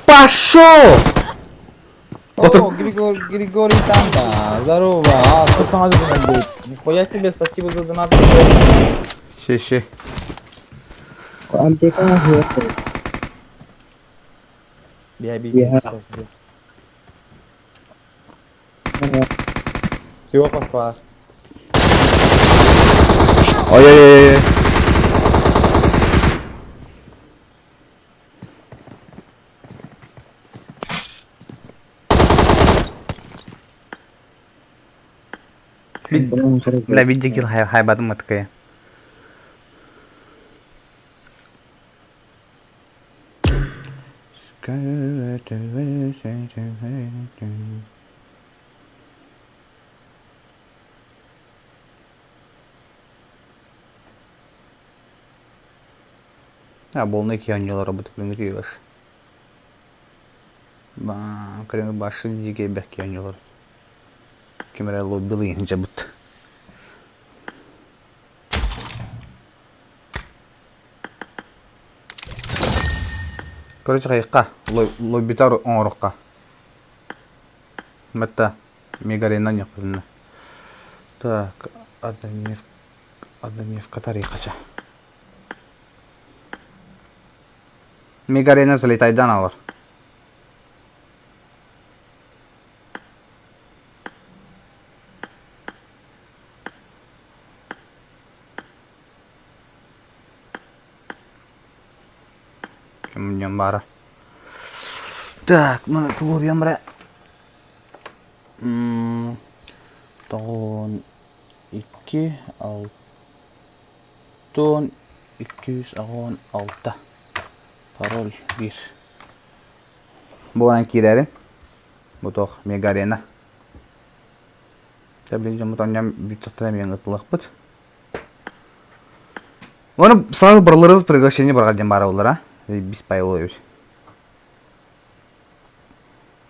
Пошел! О, Григор, Григорий Танда, здорово, а, что там надо будет? Нихуя себе, спасибо за донат. Ши-ши. Я би. Всего пошла. Ой-ой-ой. Бля, видео хай хайбадым такая. А, болны ки аньялар работы күнгү Ба. Крем башы дьигэ бэккиэн олор. Ким эрэ лоббилыйын дьабыт. Короче, хайыкка, лоббитар оҥорукка. Мэтта, Мегарина ньохпутунна. Так, Адамевка тарихача. Мегарина залетайдан алар. Ким баара. Так, маны тугуруйам бара. Тоҕуон икки алтан 286. Пароль биир. Буолан киирэрин. Бу туох мега арена. Тэблин дьоммут онньон бүттэхтэрэ эмиэ ыытыллыахпыт. Оны сразу барыларыбыз приглашение барар диэн баара боллар, а? Бис пайылы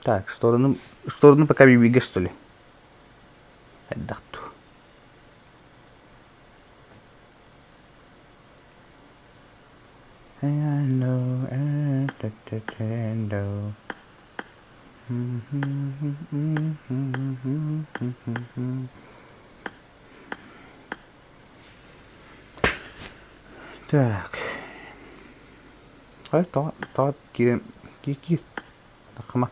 Так, сторону, сторону пока бибиге, что ли? Хайдах ту. Так. Ай, тоҕо, тоҕо киирэн, киир, киир. Таххама.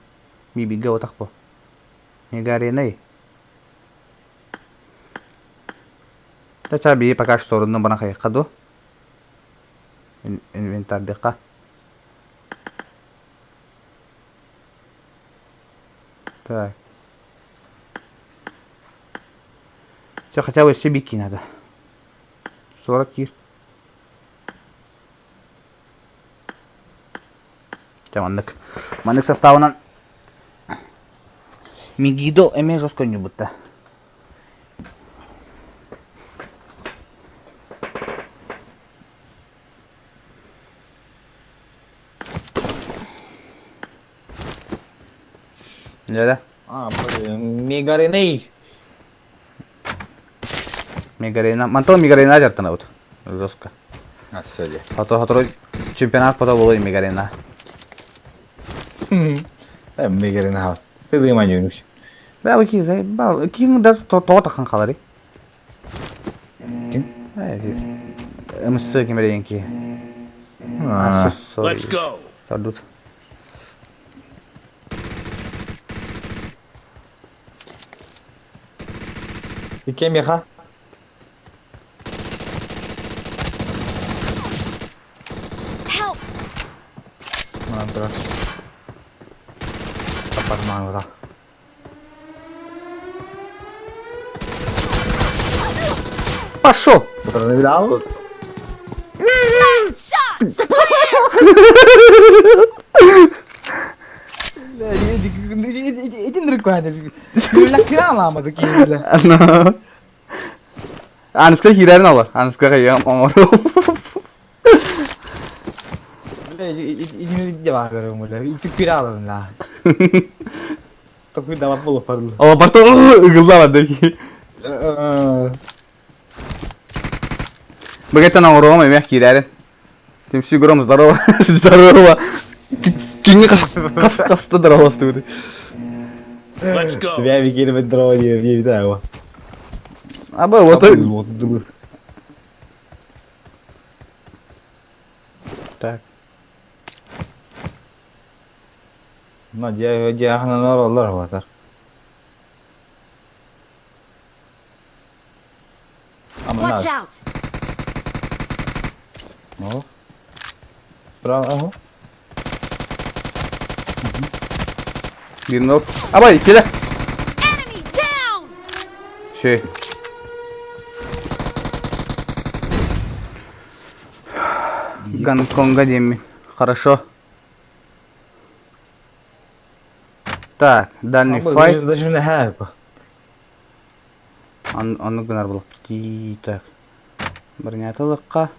Мибигэ отах бу. Мегаренай. Та бии пока что орунна баран хайыкка ду. Инвентардыхха. Так. Все, хотя бы себе надо. 40 кир. Дьэ маннык. Маннык составынан Мегидо эмиэ жестко ньубутта. Дьэ А, Мегареней. Мегарена. Мантан Мегарена дьартанабыт. Жестко. Хото хотору чемпионат пото болой Мегарена. Мегарена. Ты выманюнуш. Да, вы кизай, ба, кин да то то тахан халари. Ким? МС кимеренки. Let's go. Сардут. Икки меха. Help! Манан турар. Тапармаан Пошел! Видал? Nice shot! Итинник кыраламады киһилэ. Аныска киирэрин алар. Аныска кыйам оҥору. Итини бля. Такой дават болуп бардыл. О, барта ыгыллабады. Багеттан оҥоруом эмиэ киирэрин. Тимси гром здорово. Здорово. Кинги кас каста здорово студы. Let's go. Тебя викирбит здорово не вида Аба вот. Так. Но диахнанар олар батар. Watch out! О. Браво. Bir nok. Аба иккиле. Enemy down! Şey. Гонконга диэммин. Хорошо. Так, дальний файт. Даже не хайп. Оннук гынар булук. Так. Бронятылыкка.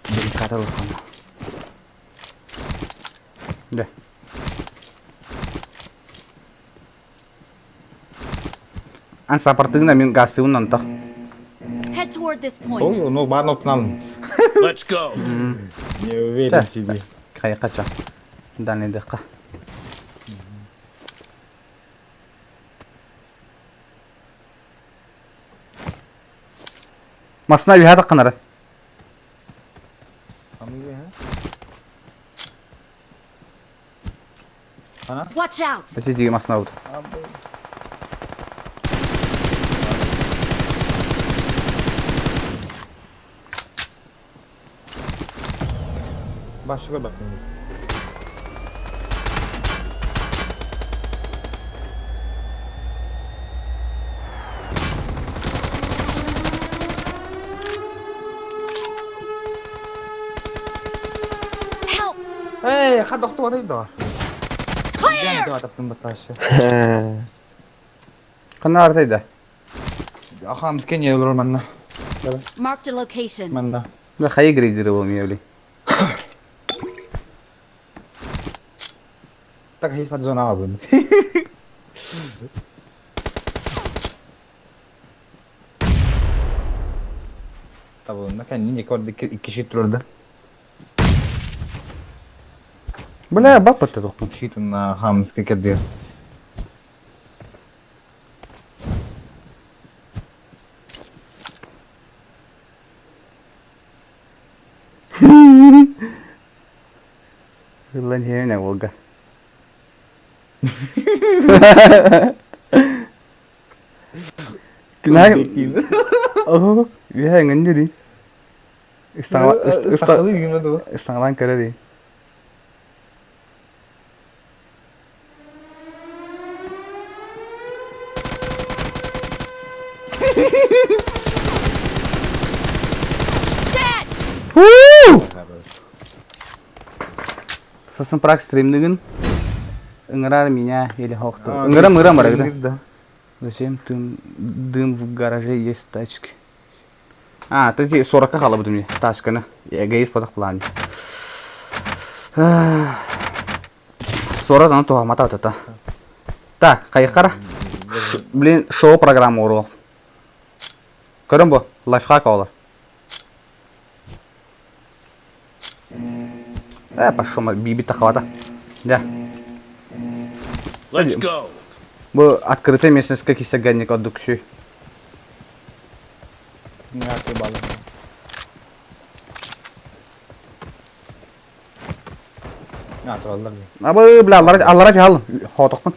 Бронятылыкка. Да. Ан сапартыгына мин газтыыбын онто. Head toward this point. Ол, ну, баар ноктунан. Let's go. Не уверен в себе. Хайыкача. Дальныйдыкка. Масына үһэ тахханары. Watch out! Эти диги масына бут. Başka bak. Help! Эй, хадохту бар да. Clear! Ханна артайда? Ахам скене олор манна. Marked a location. Манна. Бля, хайы грейдері бол мне, Так хейс мат зона абын. Табылында кәнни не көрді икки шит турды. Бля, баппатты тоқтым. Шит на хамске кеде. Ыллан херне Волга. Кына Ого, үһэ ҥэннүри. Ыстаҥалаан көрөр Dead! Сасын прак стримнигин. Ыҥырар меня или хохту. Ыҥырам ыҥырам барагыда. Зачем ты дым в гараже есть тачки? А, ты сорокка халабытым мне тачканы. Эгоист потах плане. Сора аны туһамата отата. Так, хайыхара. Блин, шоу программа уруох. Көрөн бу, лайфхак олар. Э, пошел, биби тахавата. Да. Let's go. Бу открытый местностька кисе ганник отдук шүй. Абы, бля, аллара, аллара жал. Хотокпун.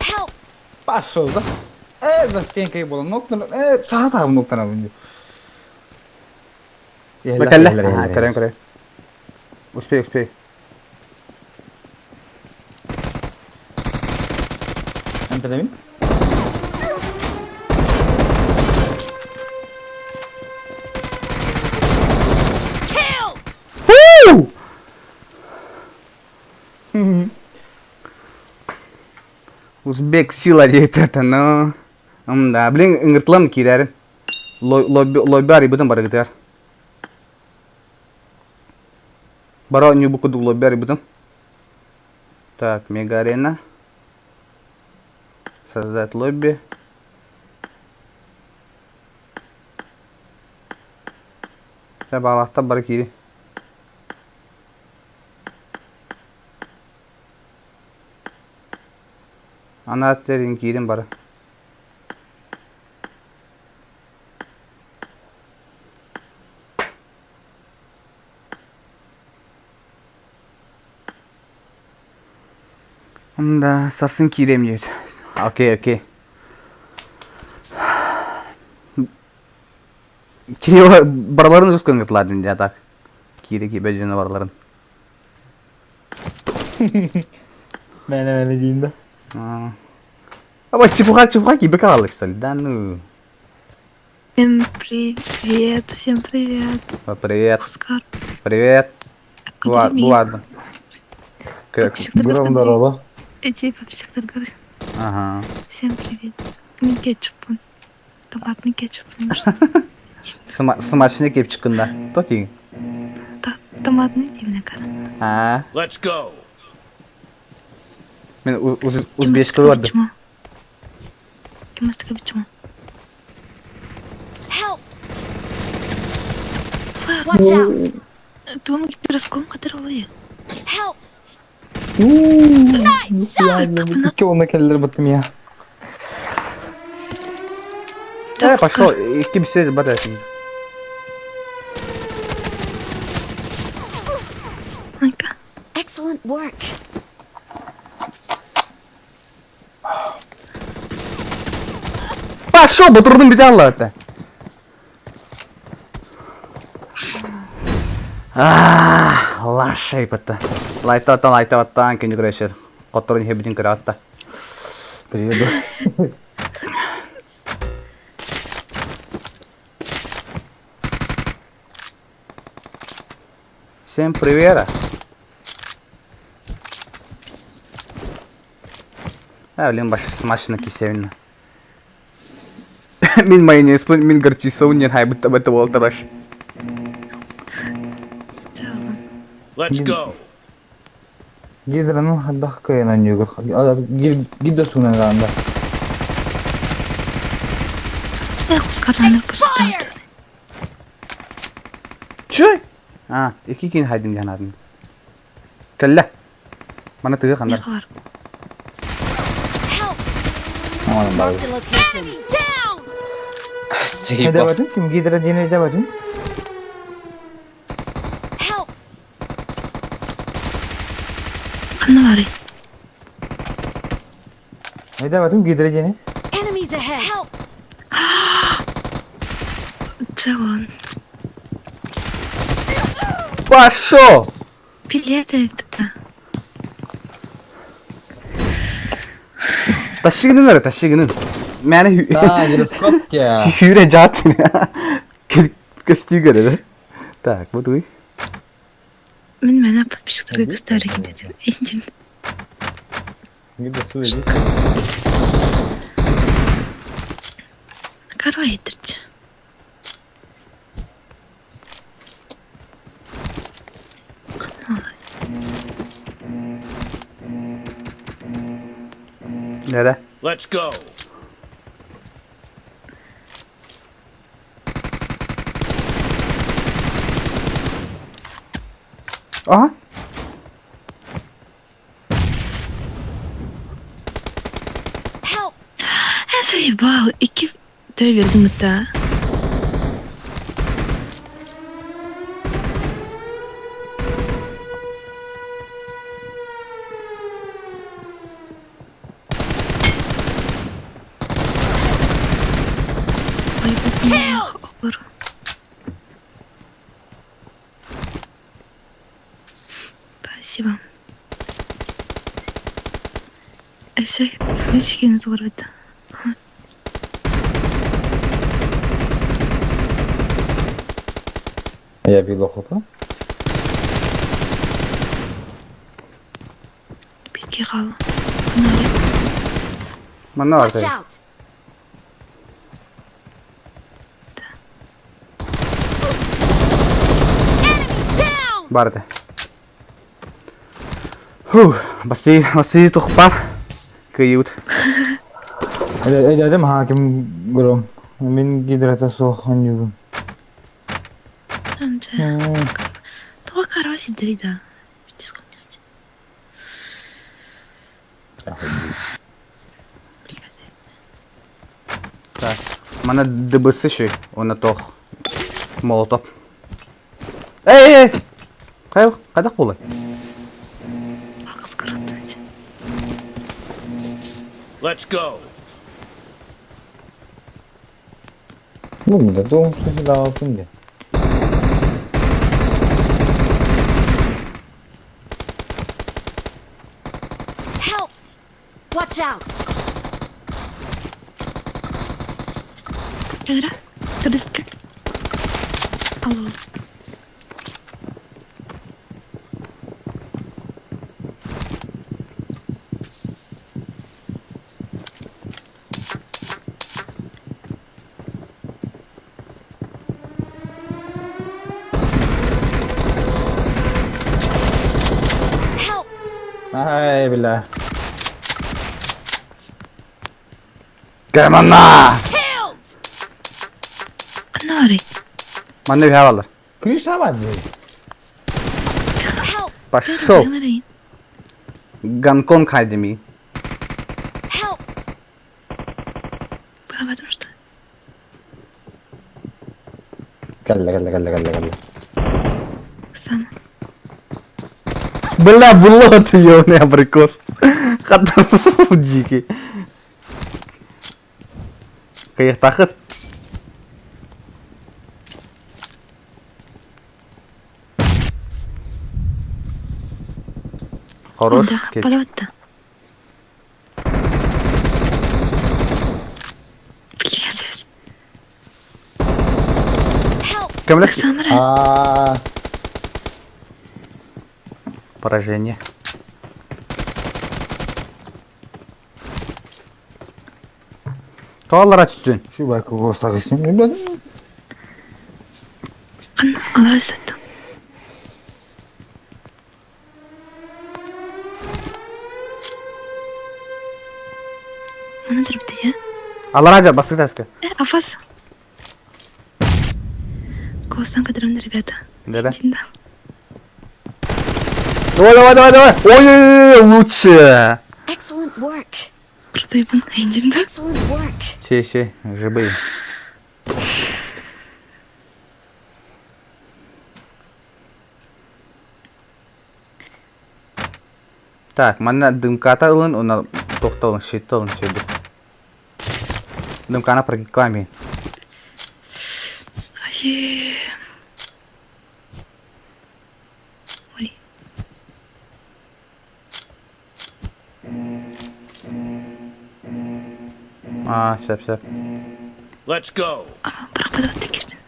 Help! Пошел, да? Э, за стенкой было ноктана. Э, саа ноктана бу. Бекелле. Көрөм, көрөм. Успей, успей. Антонин? Killed! Узбек сила дейт это, но... Да, блин, ыңыртылам киирәрин. Лобби арыйбытын барыгытыгар. Бара ньюбу курдук лобби арыйбытым. Так, мега арена. Создать лобби. Баалаахтар бары киири. Ана терин киирин бары. Да, сасын киирем диэт. Окей, окей. Кири бараларын жестко ыңыртылар дия так. Кири кибе жена бараларын. Мene мene дейін да. Аба чепуха чепуха кибе калалы что ли? Да ну. Всем привет, всем привет. Привет. Оскар. Привет. Буарбын. Подписчиктар здорово. Эти подписчиктар говорят. Ага. Всем привет. Мен кетчуппун. Томатный кетчуп. Смачный кетчуп да. То ти. Да. Автоматный дивне кара. А. Let's go. Мен узбечка бардым. Ким астыка бичмо? Help! Watch out! Туом гидроском катар олай. Help! Икки келлер баттым я. Э, пошел, икки бисер бар этим. Excellent work. Пошел, батурдum бите алла это. А, лашай бата. Лайта аттан, лайта аттан, күнү көрөшөр. Котторун хебитин көрө атта. Привет. Всем привет. А, блин, башы смачно кисевин. Мин майонез, мин горчицу, не хайбыт табата болтараш. Let's go. Гидранын хаддах кайынан югыр. Гидро суунан гаанда. Эх, ускарнаны пустат. Чөй? А, ики кин хайдым жанадым. Кэллэ. Мана тыгы хандар. Help! Аман бар. Marked a location. Down! Эдебатым ким гидро диэн эдебатым? Help! Канна бары. Эдебатым гидро диэни. Enemies ahead! Help! Целон. Пошел! Билеты это. Ташыгынын ары, ташыгынын. Мәне Да, гироскоп я. Хюре жатын. Көстүү көрөдө. Так, вот уй. Мен мена подписчиктарга көстөрү кетет. Эндим. Гидро суу эди. Карва етірчі. Нере? Let's go. Ага. Help! Ә, заебал. Ики той бердим та. Ой, Спасибо. Эсе, случайно zorladı. Я бил хопа. Битке қал. Манна Watch бар. out! Enemy down! Барды. Фу, басты, басты тухпар. Кыют. Эдем хаким гром. Мин гидрата суу югум. Тоға карва сидри да. Так. Мана ДБС шүй, оны тох. Молотоп. Эй, эй! Кай, кайдак болай? Let's go. Ну, да то, что сюда алсын Help! Watch out! Кәдірі? Тұрдысты. Алло. Ай, бля. Кэманна! Killed! Ханна барый? Манна үһэ балар. Крыша бар дии. Help! Пошел. Барый. Гонконг хайдеми. Help! Баабатым что? Кэллэ, кэллэ, кэллэ, кэллэ, кэллэ. Сама. Бля, было ты ёбаный абрикос. Хата дикий. Кайыктахыт. Хорош. Подаватта. Көмөлөс. Аа. Поражение. Тоалара түттүн. Şu bak курсак исим ben. Алара саттым. Маны жүрүптү я. Алара жа басты таска. Э, афас. Голосом кадырымды, ребята. Да-да. Давай, давай, давай, давай. Ой-ой-ой, лучше. Excellent work. Крутой бун. Excellent work. Че, че, жибы. Так, манна дымката ылын, уна тохтолын, щитолын чеди. Дымкана прогреклами. Ай. Ой. А, все, все. Let's go. Бирок кирбин.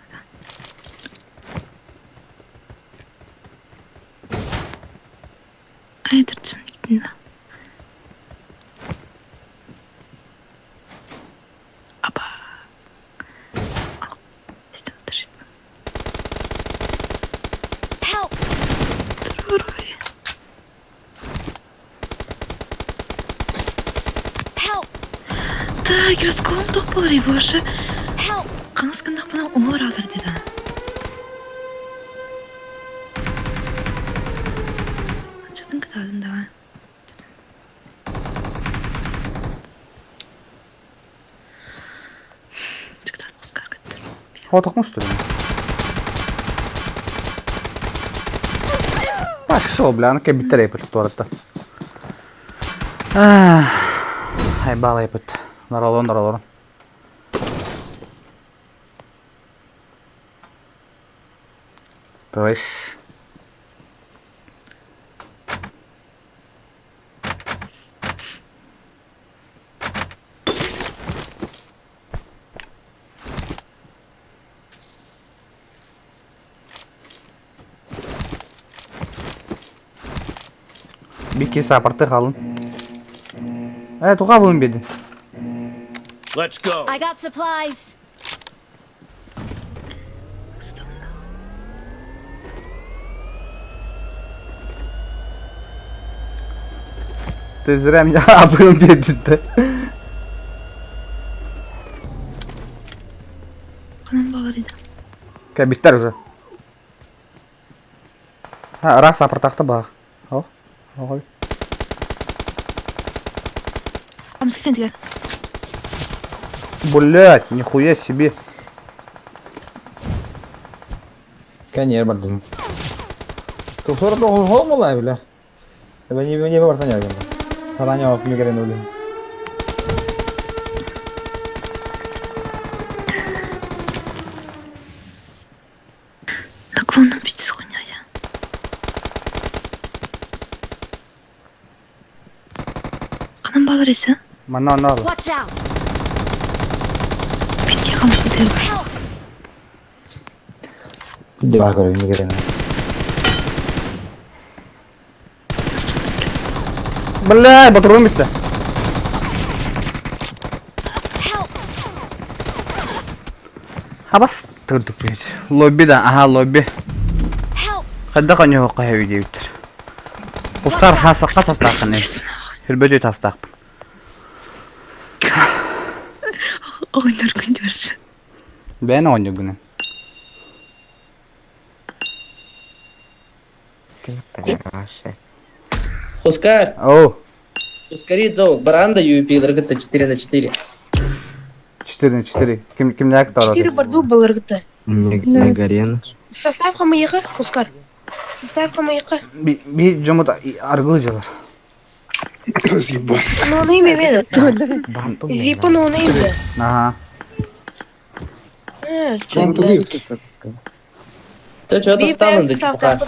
Ай, турчум кеттин да. Апа. Help! Help! Так, расколом тоқ болар и больше. Help! Қаңыз күндік бұны оңыр алыр деді. Чытын кытадын давай. Чыктат кускар көттүр. Хотокмуш что ли? Пошел, бля, ана кебиттер епет туарата. Ай, бала епет. Наралон, наралон. Трэш. Бики сапарты халын. Э, туға бұлын беді. Let's go. I got supplies. Ты зря меня абын беді да. Канан балар иди. Кәбиттер уже. Ha, rak сапыртақты баг. О, ой. Амсыктен дигер. Блять, нихуя себе. Кәнер бардым. Тохтор тохтор хол молай бля. Эбе не не бар таня гем. Таня ок мигрен үлем. Наклонном битис хуйня я. Канан балар иси. Манна онна Watch out! Битке камсы дер бар. Help! Дела көрө мигрен. Бля, батырым бітті. Help! Хабас тұрдық бит. Лобби да, ага, лобби. Help! Қайда қанё қая үйде бітір. Кустар хас хастааххыный? Хүрбөтүй тастаахпын. Оҕонньоргун дьорж. Бэйэн оҕонньоргунан. Хускар! Оу. Хускари зо, баранда юпилер кытта 4 на 4. 4 на 4. Ким кимнээх таратый? 4 барду балыргыта. Мегарен. Состав хамыйыха, Хускар. Состав хамыйыха. Би дьомут аргылы дьылар. Разъебан. Ну он имя ведет. Зипа ну он имя. Ага. Ты что-то встану да чепуха.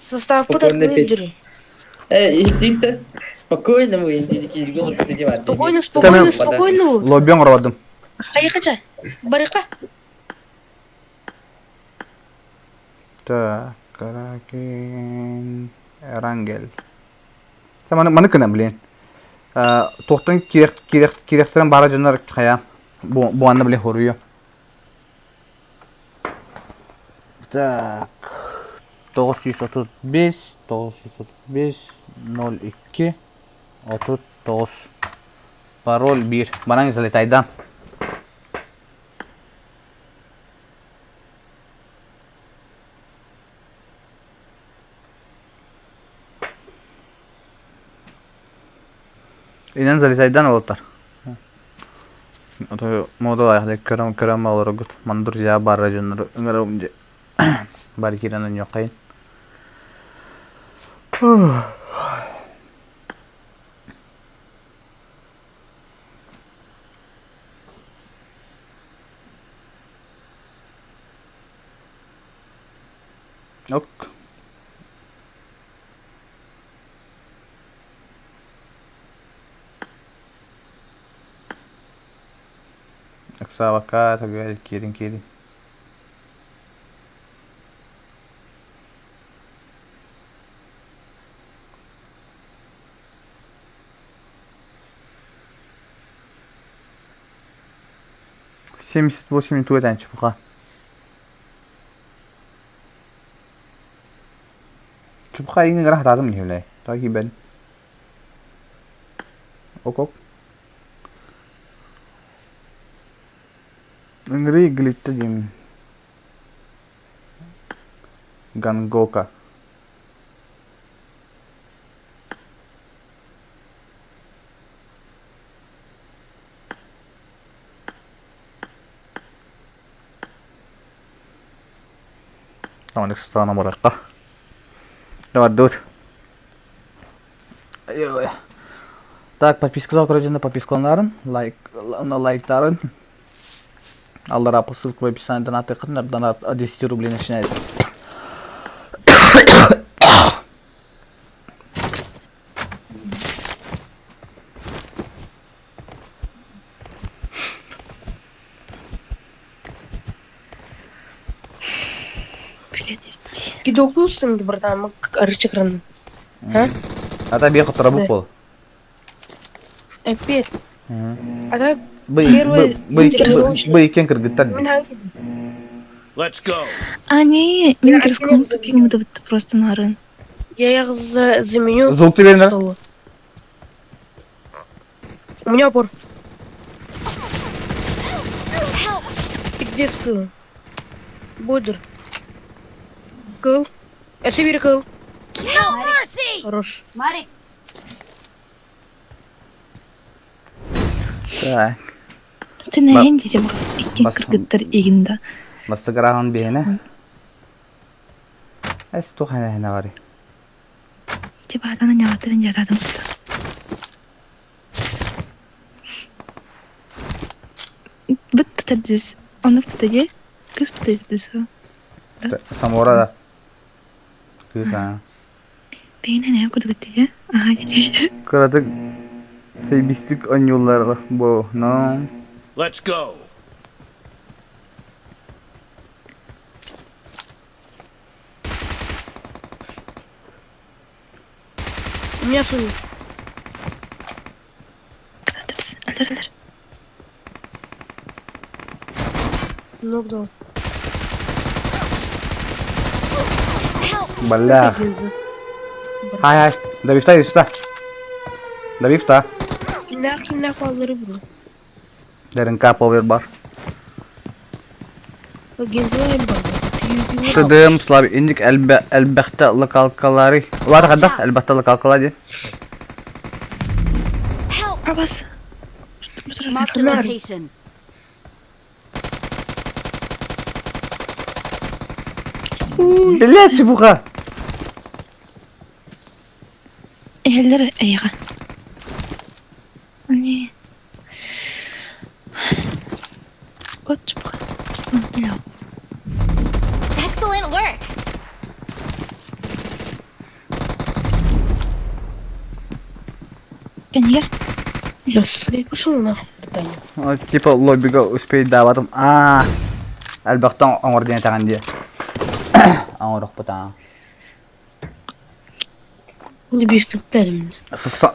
Состав Спокойно подо петь. лидеры. Эй, иди-то. Спокойно мы, иди, Спокойно, спокойно, спокойно. Лоббион родом. Хайыкача. Барыка. Так, Каракин... Эрангел. Маны маны кына, блин. Туохтан кириэхтэрин баара дьоннор хайа бу анна блин хоруйу. Так, 935, 935, 02, 39. Пароль 1. Банан залетайдан. Инэн залетайдан олоттар. Мода аяқта көрөм көрөм олоргут. Ман друзья бар дьоннор ыҥырабым дии. Бар киирэн онньуоххайын. Ок. Ыксаабакка төгүөл киирин киирин. 78 тугу чепуха. Чепуха иҥин гына хатаатым дии Так киирбэт. Ок-ок. Ыҥырыы глитта диэн. Гангока. Оник стана барахта. Давай, дуд. Так, подписка короче, подпискаларын, лайк, на лайктарын. Аллара по ссылке в описании донаты донат от 10 рублей начинается. Кидоклустың братан, арычыкран. А? Ата бия хотора пол. Опять. А так первый Бы иккен кыргыттар. Let's go. А не, мен кыргызском тупигім это просто нарын. Я их заменю. Звук тебе на? У меня опор. Где скыл? Бодр. Кыл. Это кыл. Хорош. Марик. Так. Ты на энди иккен кыргыттар игинда. Бастыгырахан биһине. Эс тухана хена бари. Типа атана няватырын жатадым. Быт тадис. Оны бытаге. Кыз бытадис. Самора да. Кыз а. Бейне не кудгытыге. Ага, Кыратык сейбистик онюллар бу. Но. Let's go. У меня суют. Алыр, алыр. Нокдаун. Бля. Хай хай. Добивта, добивта. Добивта. Кимнээх кимнээх бааллары бу? ДРНК повер бар. Гензой бар. Тыдым, слаб, индик элбэ, элбэхтэ локалкалары. Улар хадах, элбэхтэ локалкала ди. Help! Абас. Marked a location. Блять, чепуха! Эһэллэр эйиэхэ. Они... Вот чепуха. Бля. Excellent work! Кэннигэр. Я пошел нахуй. Типа лоббига успейдаабатым. Аа, элбэхтэн оҥор диэн этэҕин дии. Оҥорохпут аа.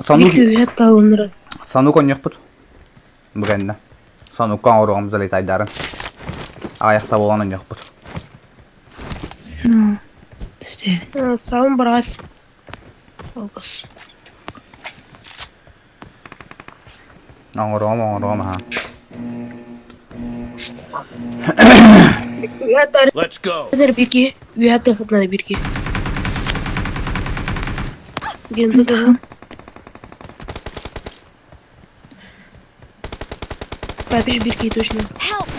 Санук Санук онньохпут. Бу кэннэ. Санукка оҥоруоҕум залетайдарын. Аҕыйахта буолан онньохпут. Ну, Саун бараас. Алгыс. Оҥоруом, оҥоруом аһа. Let's go. Бирки, үһэ тыһытнары бирки. Гензо Папиш бирки точно. Help!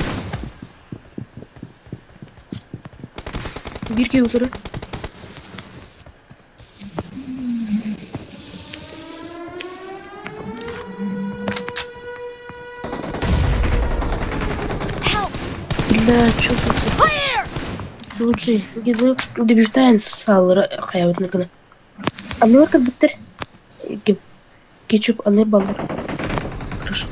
Бирки утары. Help! Бля, чё тут? Clear! Лучше гизы дебютайн саллары хаябытны гына. Анылар кырбыттар. Кетчуп аны баллар. Хорошо.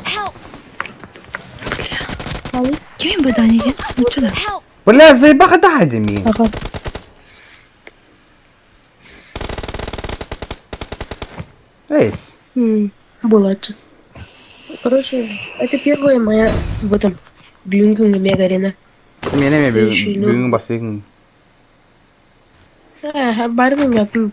Help! Ким быдан иһин? Нучча да. Help! Бля, заебаха да мин. Ага. Эйс. Булачы. Короче, это первая моя в этом Блюнгинг Мега Арена. Мен эме Следующий, ну. бүгүн басыгын. Барын yapın.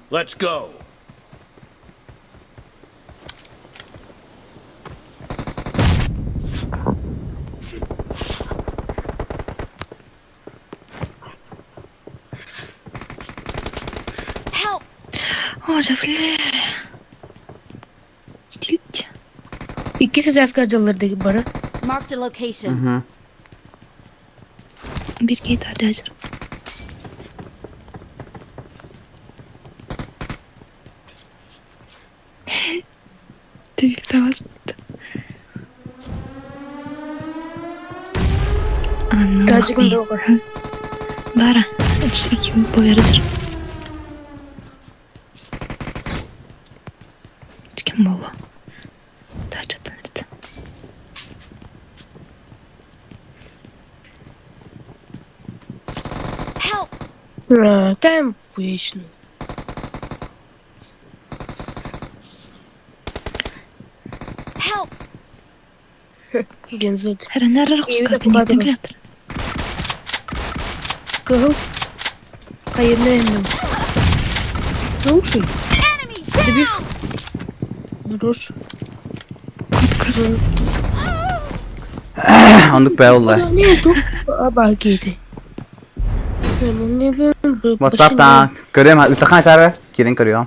Let's go. Help! О, да бля. Тилт. İkisi de askercalardaki bana. Marked a location. Bir kez daha hazır. Ты савас. Тажигин doğru. Бара. Иким повердер. Ким болу? Тажатын это. Help! Там вечно. Help! Гензот. Ренер Киевде кубадыга. Кыһыл. Хайырны эннем. Слушай, Enemy down! Хорош. Оннук бээ олла. Не, тут абагети. WhatsApp'tan көрүөм ытахан айтары кирен көрүөм.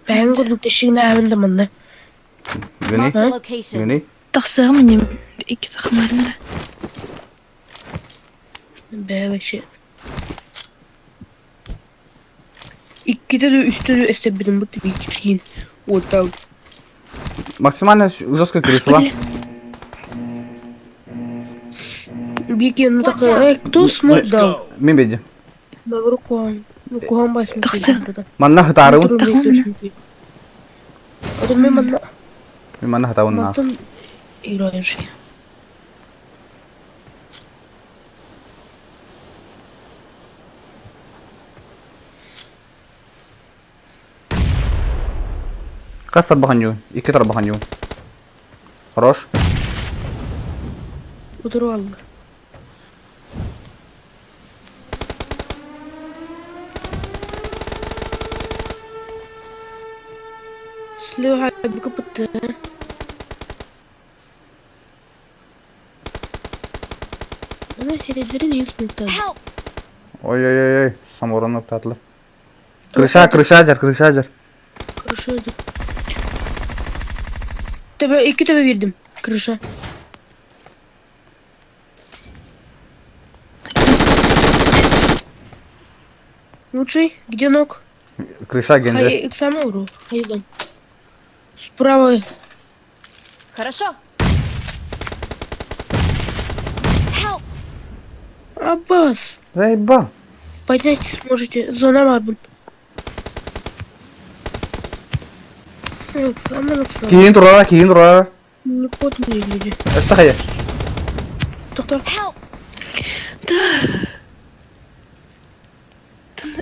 Бәң курдук тешигин аабында манна. Гүни. Marked a location. Гүни. Тахсыгым мне икки сахмарнара. Бээ вообще. Икките де үстөрү эстебидим бу тибикин. Отал. Максимально жесткое кресло. Бики, ну такой, эй, кто смог Let's дал? go. Мен беди. На руку. Куһаҕан баҕайы Тахса. Манна хытаарыбын. Тахса. Оттон мен манна Мин манна хатабын на. мантан играешь. Хас тарбахан дьуун? Икки тарбахан дьуун. Хорош. Утуру аллар. Слева КПТ. Bana herederin ilk miktarı. Help! Ой-ой-ой, самураны ыптаатылар. Крыша, крыша дьэр, крыша дьэр. Крыша öldü. Töbe, iki töbe verdim. Крыша. Лучший, где ног? Крыша гензе. Хай, к самому. Хайдам. Справа. Хорошо. Help! Аббас. Заебал. Поднять сможете. Зона марбун. Киин турара, киин турара. Не потные люди. Өссө хайа. Тоқтар. Help! Да.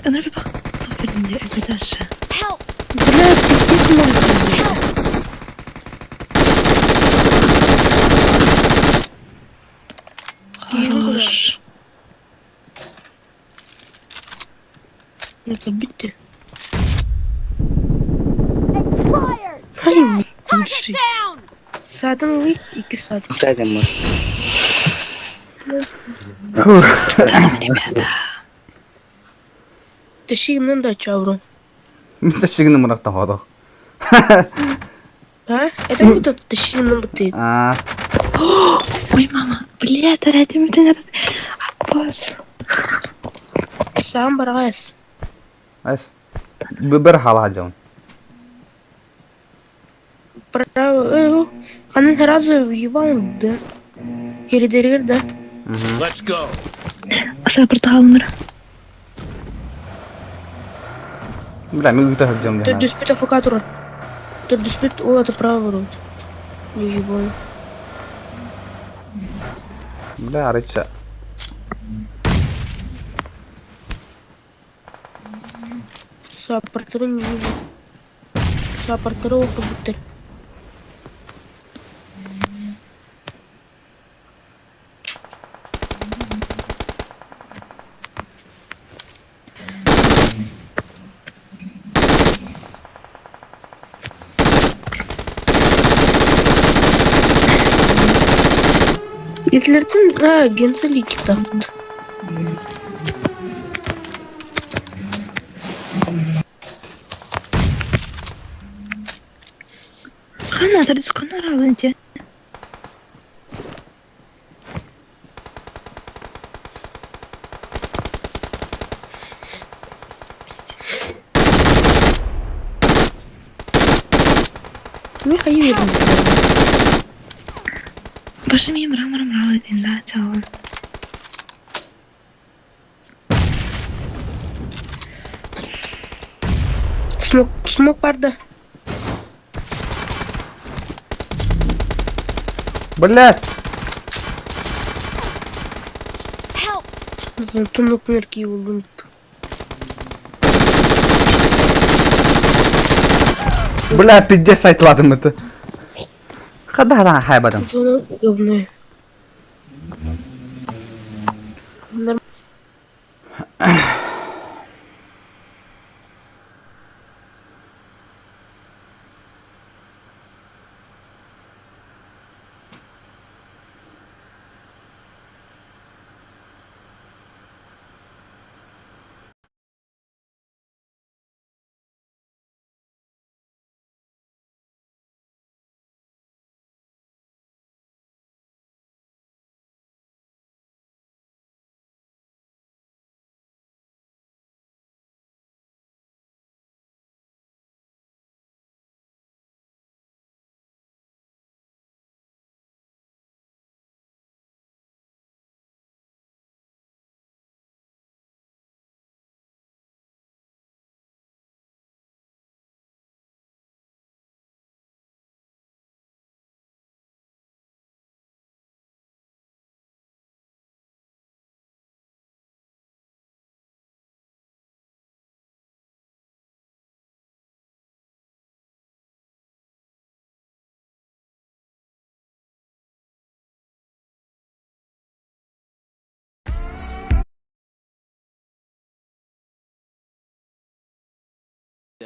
Ынырып бак. Топердим этаж. Help! Бля, пиздец можно. Хорош. Это битте. Expired! Hayır. Target down! Saatin bir, iki saat. Zaten Teşekkürler da çavrum. Мин тащигин муракта ходох. А? Это будто тащигин бутый. А, Ой, мама. Бля, таратим ты Аббас. Сам баргас. эс. Бер хала жон. Право. Ханын сразу въебал, да. Или дергер, да. Let's go. Аса порталымыр. Бля, мин ыта жон. Тут диспут афокатор. Тут диспут ол это право рот. Не ебал. Бля, арыча. Саппортеры не ебал. Саппортеры как будто. Гитлердин а, генселики там. Кана, тарис кана ралынте. Михаил. Боже мой, мрамор мралын, да, чалын. Смок, смок барды. Бля, Help! Тунлук мерки булдум. бля, пиздец айтладым это. Хада хайбадым. Зона говно. Нормально.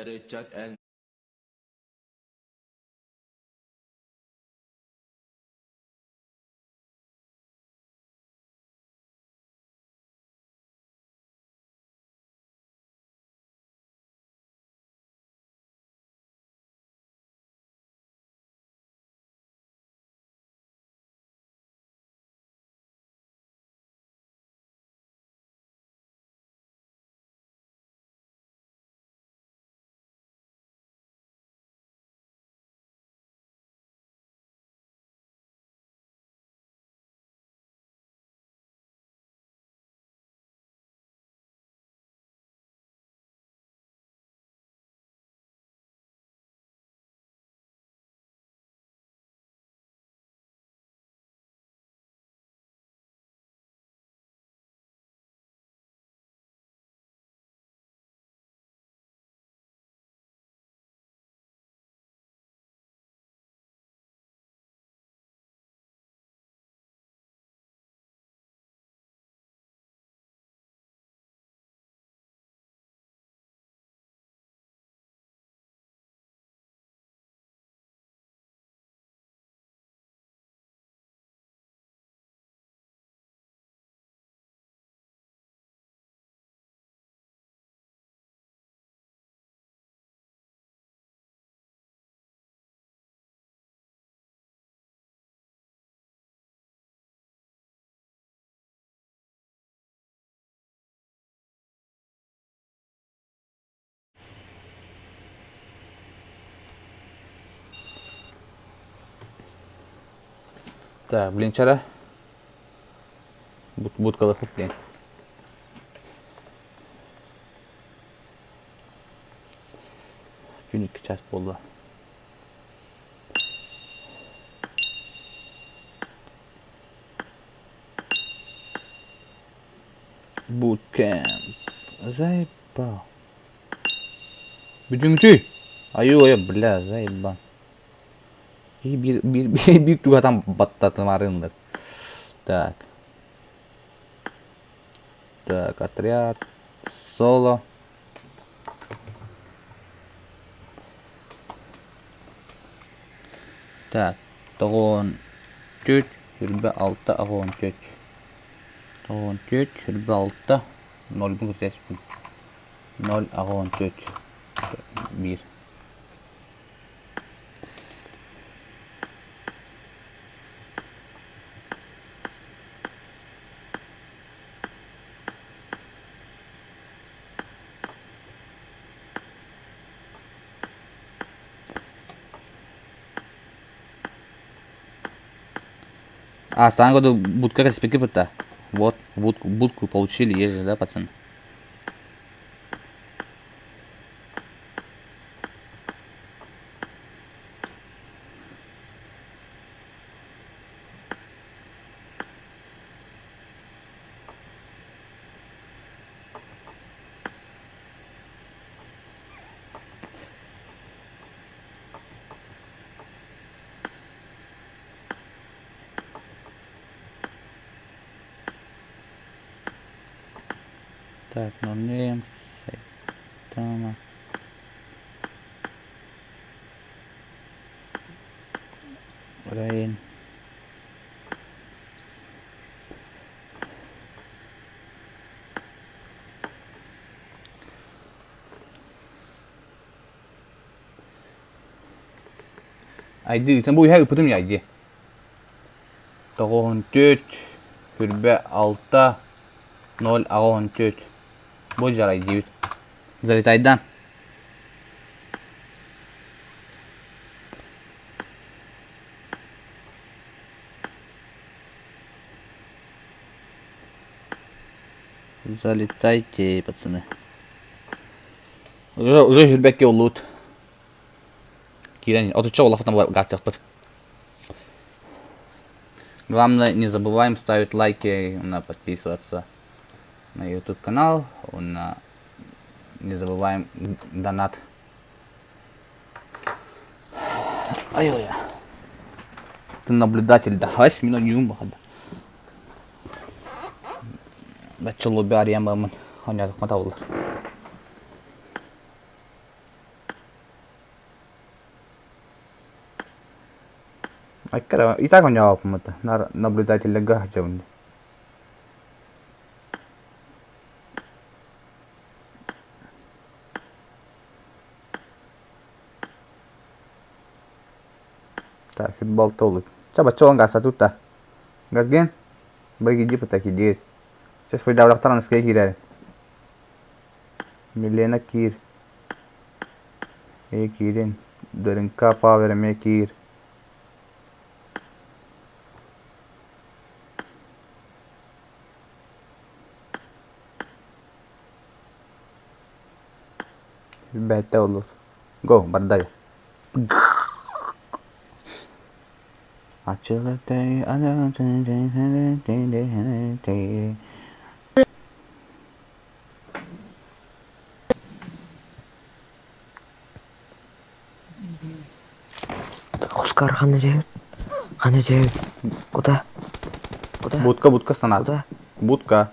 Ыччат эн Так, блин, вчера будкалыхпыт диэн. Күн 2 час буолла. Bootcamp. Заебал. Бүтүҥтүй! Айуу, бля, заебал. Биир, биир, биир тугатан баттатымарыннар. Так. Так, отряд, соло. Так, тоҕуон түөрт, үрбэ алта, аҕуон түөрт. Тоҕуон түөрт, үрбэ алта, нольбун кыртыаспын. Ноль аҕуон түөрт, биир. А, в году будка респективы-то. Вот, будку, будку получили, есть же, да, пацаны? Так, нонейм, Сайтама. Рейн. Айды, ыытан бу үһэ ыппытым я айди. Тоҕуһун түөрт, хүрбэ алта, ноль аҕыһын түөрт. Бу дьарай диибит. Залетайдан. Залетайте, пацаны. Уже, уже жүрбэккэ улуут. Киирэн отучча улахатан гастяхпыт. Главное, не забываем ставить лайки, на подписываться на YouTube канал, на... не забываем донат. Ай-ой. Ты наблюдатель, да. Ась, мино не умбахада. Бачча лобби арыйан бараммын, оонньоотохпуна табыллар. Айкара, и так оҥоһоппут наар наблюдателлэргэ сылдьабын. Так, болтолук. Ча бачча газ тут-то. Газген? Бары типа так иди. Сейчас пойдавлахтар аныская киирэр. Милена киир. Ээ киирин. Дөрүҥкэ Павел эмиэ киир. Бэттэ олор. Го, бардай. Хускар ханна дьэһит? Ханна дьэһит? Куда? Куда? Будка, будка станат. Куда? Будка.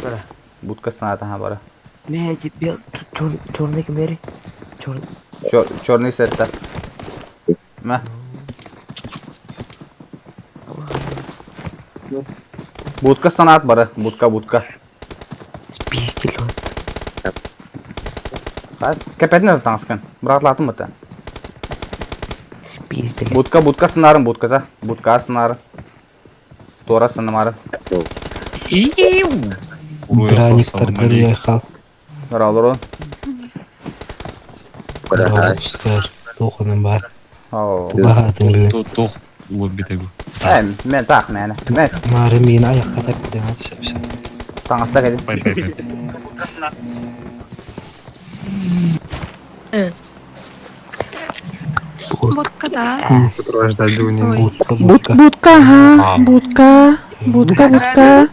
Бара. Будка станат, ага, бара. Мэ, бел, черный кемери. Черный. Черный сетта. Мэ. Будка станат бара. Будка, будка. Спиздил он. Кэпэтин таҥаскын. Быратлаатым быта. Спиздили. Будка, будка сынарын, будката. Будка сынары. Туора сынымары. Драниктар гөрүөхал. Норалорун. Скар. Туханын бар. Оо. Тугаатын бүгүн. Туох уол битэ бу. Э, мен таах мээнэ. Мен Маары миин аяққа таппытын сөпсө. таҥаста кэлин. Пай пай пай. Будка да. Будка, будка. Будка, ага, будка, будка, будка.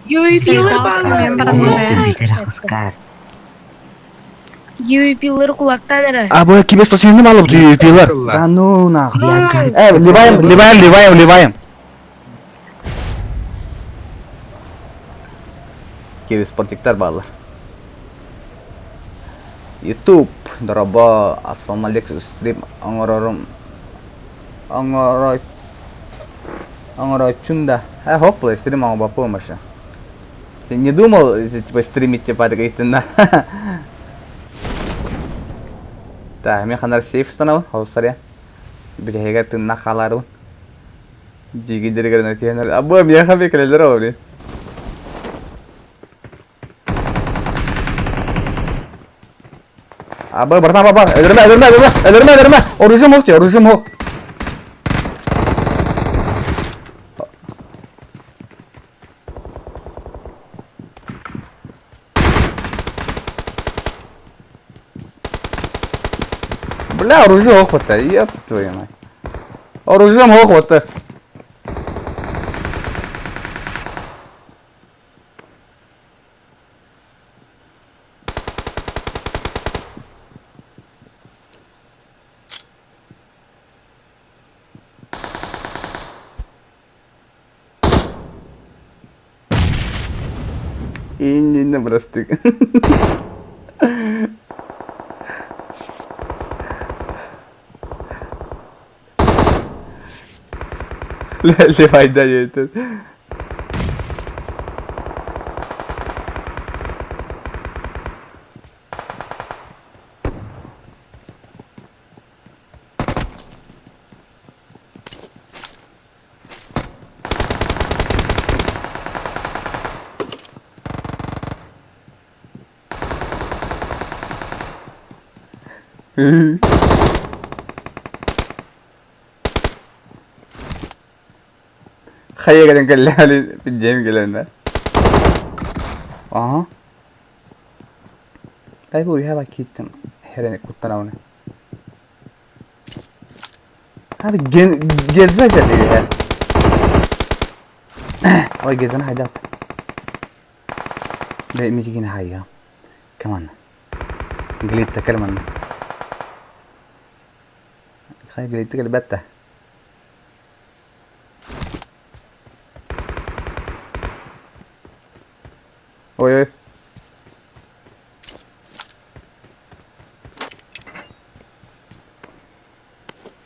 UAP-лар баалар. Битер Хускар. UAP-лар кулактан эрэ. А бу кибес тосинни малы бу пилар. Да ну нахуй. Э, ливаем, ливаем, ливаем, ливаем. Кири спортиктар баалар. YouTube дорообо ассалам алейкум стрим оҥорорум оҥоро оҥорооччун да э хоп был стрим оҥорбоппун вообще ты не думал типа стримить типа да так мен ханар сейф станабын холсария бүтэһигэр тынна хаалаарыбын дьиигидэригэр түһэнэр абы миэхэ бекелелер ол блин Абы, братан, бар, өлөрмө, өлөрмө, өлөрмө, өлөрмө, өлөрмө. Оружием ох, оружием ох. Бля, оружие ох вот ёб твою мать. Оружием ох вот. Иннинэ бырастык. Левайда диэтин. Хайа кэлэн кэллэҕин дьиэм кэлэннэ. Аха. Дай бу үһэ кииттэн херени куттанабын. Abi gezze geldi. Ой gezene haydi. Бе мигин хайя. Кеман. Глитта кельман. Хай глитта кельбетте. Ой ой.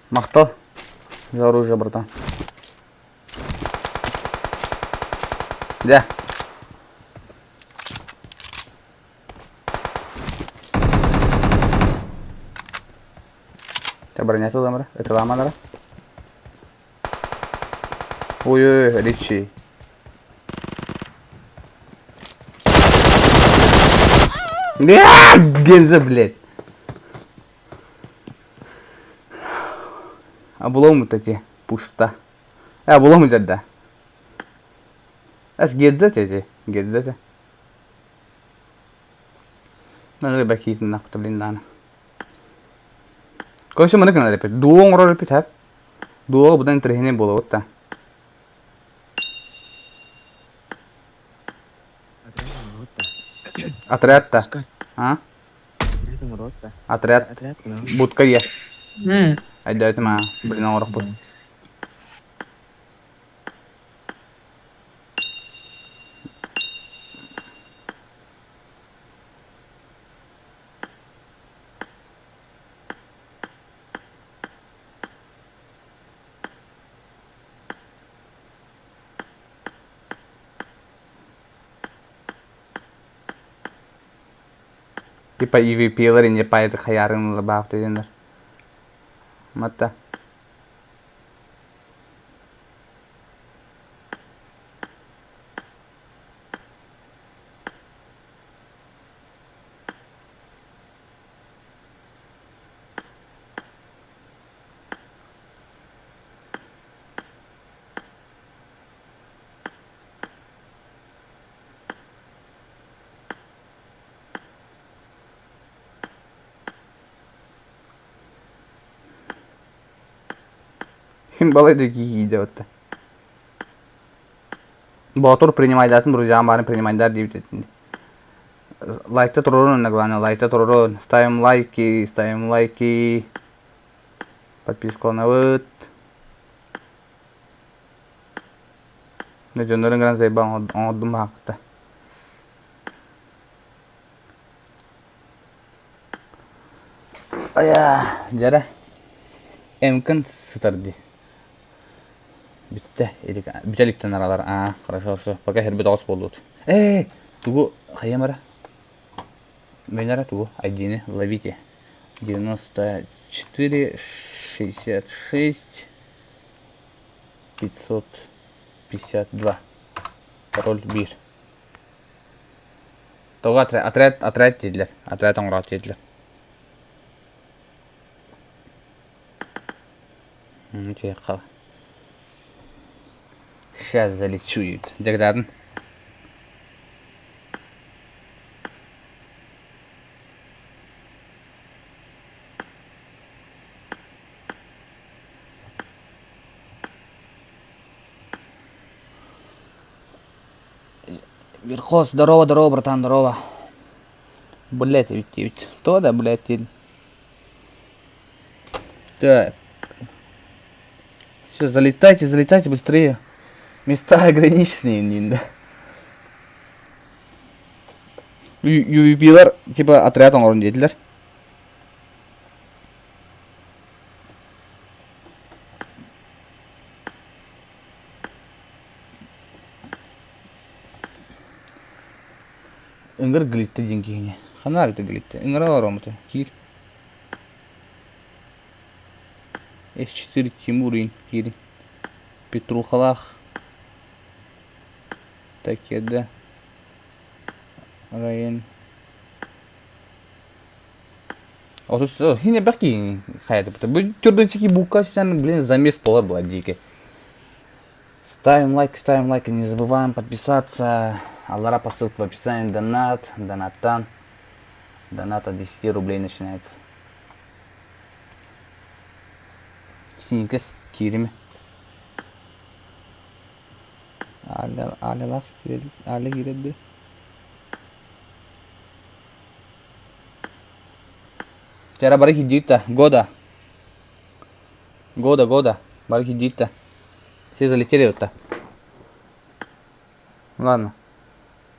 Махтал. За оружие, братан. Дьэ. Те броня тыламара, ытыламанара. Ой-ой-ой, Ричи. Генза, блядь. Обломы такие, пушта. Обломы дядя. Эс гедзете эти, гедзете. Надо бакитин нахуй, блин, дана. Короче, маны гына репет. Дуо оҥорор эпит хэп. Дуо будан интэриэһинэй буолуо да. Отряд та. А? Отряд. Будка е. Айдаатым аа. Блин, оҥорохпут. Типа EVP-лэр инде пайды хайарын лабафты денер. Матта. Балай да киһиидэ отта. Боотур принимайдатын друзьям барын принимайдар диэбит этин. Лайкта турорун на главное, лайкта турорун. Ставим лайки, ставим лайки. Подписка на Дьоннорун гынан заебал оҥордум баахта. Айа, дьэрэ. Эмкин сытар дии. Бүттэ, бүтэ иликтэн аралар. Аа, хорошо, хорошо. Пока хэрбит оҕус буоллут. Ээ, тугу хайам эрэ? Мен эрэ тугу? Айдини ловите. 94, 66, 552. Пароль биир. Тоҕо отряд, отряд, отряд дииллэр. Отряд оҥороот дииллэр. Сейчас залечу Дегдадын. Верхоз, здорово, здорово, братан, здорово. Блять, ведь, ведь, то да, блять, Так. Все, залетайте, залетайте быстрее. Места ограниченные, Нинда. UVP-лар, типа, отряд оҥорун диэтилэр. Ыҥыр глитте диэн киһини. Ханна арыта глитте? Ыҥыра олоромута. Киир. С4 Тимур киирин. Петрухалаах. Такеда. Райан. Хин элбэх киһини хайатыппыта. Бу түрдүнчики бука сен, блин, замес пола была дикий. Ставим лайк, ставим лайк и не забываем подписаться. Аллара по ссылке в описании. Донат, донатан. Донат от 10 рублей начинается. Синикес киирими. Алелах, але киирди. Вчера бары киирдита. Года. Года, года. Бары киирдита. Все залетели вот так. Ладно.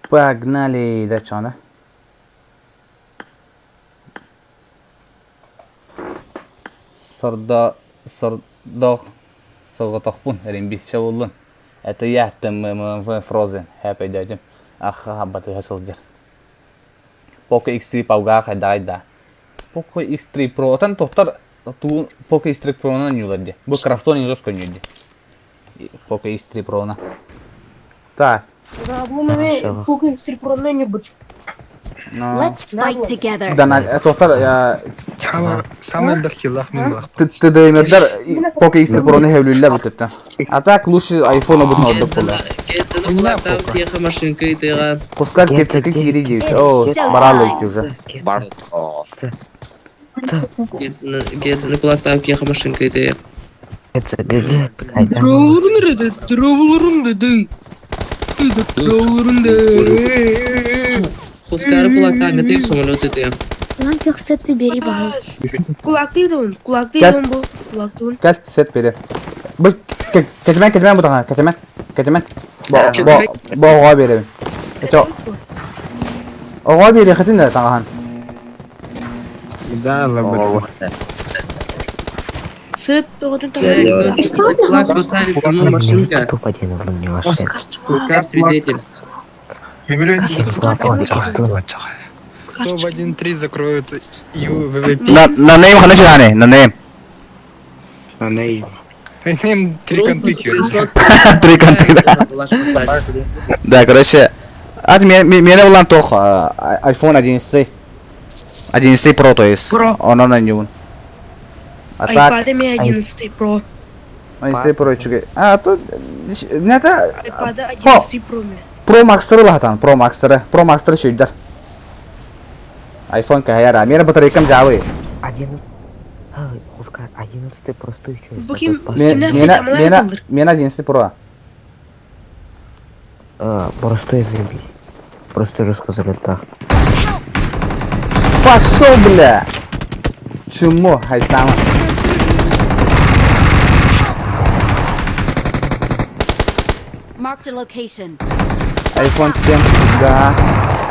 Погнали. Да что, да? Сордо... Сордох. Соҕотохпун, эринбиччэ буоллун. Это я, ТММВ Frozen, хэп өйдөөтүм. Ахха батыһа сылдьар. Poco X3 Pro-га хайдаҕай да? Poco X3 Pro отон тохтор туун Poco X3 Pro-нан ньуулар дии. Бу Крафтон инжос көнньүр дии. Poco X3 Pro-на. Так. Бу маме Poco X3 Pro-на ньубут. Let's fight together. Дана тохтор Самый элбэх киллах мин булах. ТДМердер Poco X3 Pro-ну хэвлүүллэр бүтөттөн. А так лучше iPhone обутун ордук буолар. машинка итыга. Пускай кепчики кири дейт. О, баралы идти уже. Гетзаны кулактан кеха машинка итыга. Это ГГ. Дроулурун dedi, дроулурун dedi. Дроулурун dedi. Хускары кулактан гытык самолет итыга. Нам пехсетти бери багыз. Кулактыйды он, кулактыйды Gel. он бу, кулактыйды он. Кел сет бери. Бу кетемен кетемен бу тахан кетемен кетемен. Бо бо бо оҕо биэрэбин. Это оҕо биэриэхитин да таҥаһан. Да, лабы. Сыт тоҕотун таһаарар. Кулак бросает ему машинка. Топ-1 у него Хускар свидетель. Кто в 1-3 закроет ЮВВП? На на нейм хана чугане, на нейм. На нейм. Нейм три конты Три конты, да. Да, короче, от меня булан тох iPhone 11. 11 Pro, то есть. Pro. Он на нем. А так, iPad ми 11 Pro. 11 Pro чугай. А, то не это iPad 11 Pro ми. Pro Max-тары лахатан, Pro Max-тары, Pro Max-тары чуйдар. iPhone кахаяра, мера батарейкам жабы. Один... Хускар, 11 простой еще. Бу ким? Мена мена мена 11 Pro. Простой заебись. Просто жестко залетах. Пошел, бля! Чмо, хайтама. Marked a location. iPhone 7, да.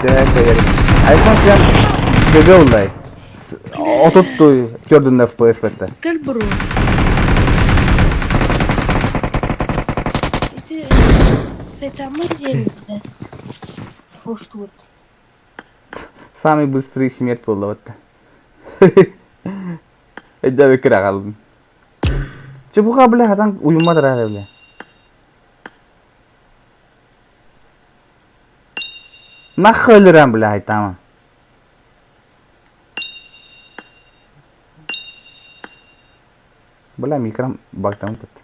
Да, поверь. iPhone 7 бөбө улай. Отутту көрдүн FPS бетте. Кел бро. Ити сайтамы диэн Хоштуут. Самый быстрый смерть болду бетте. Эдде бекер калдым. Чебуха бля, хатан уюмадыр әле бля. Нахуй өлөрөм бля айтамын. Бля микром бактан кетти.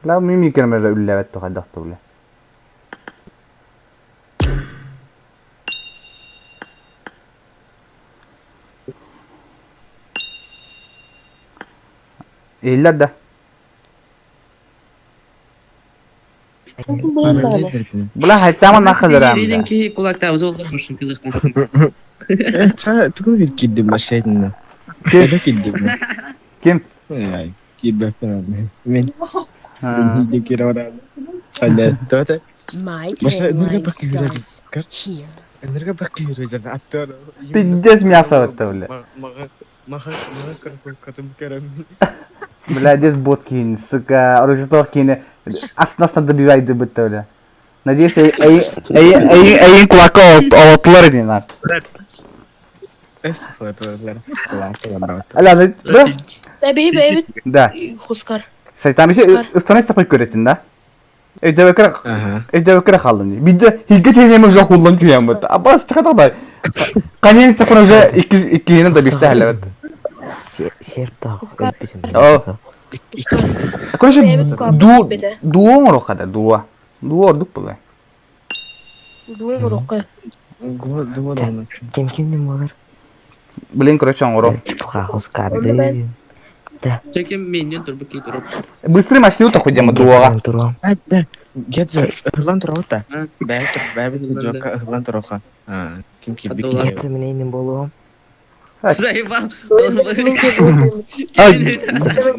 Бля ми микром үлләбәт тухайдахты бля. Иллер да. Бля хайтама нахалырам Ириден бля. ки кулакта узолдор машинка лыхтан. Ча, тугун кидди машина. Это кидди. Ким? Ай, кидди Мен. Мен кире Анда, тота. My Маша, энерго timeline бакыйры. starts here. Энерго бакыйры жана аттар. Пиздец мясо это, бля. Мага, мага, мага кроссовкатым керем. Бля, здесь бот кинь, сука, Рождество кинь. Астын добивай бытта, бля. Надеюсь, эй, эй, эй, эй, эй, кулака олотлар иди, нах. Аля, бля. Tabii бэбит Да. Хускар. Сайтам еще станет такой көретін, да? Өйдөбөкөрө халдым. Бидде хигге тенеме жок уллан күйәм бит. Абас чыгатагдай. Конец такой уже икки иккини да биште хәләбет. Серп О. Короче, ду дуо рохада, дуа. Дуо ордук булай. Дуо рохка. Дуо да. Ким ким не болар? Блин, короче, оңоро. Чепуха Хускар. Да. Чекем менен турбу ки туруп. Быстрый машину то ходим дуога. А, да. Гетзе, ырлан турута. Бәй тур, бәй бит ырлан туруха. А, ким ким бит. Гетзе менен болуом. Заебал.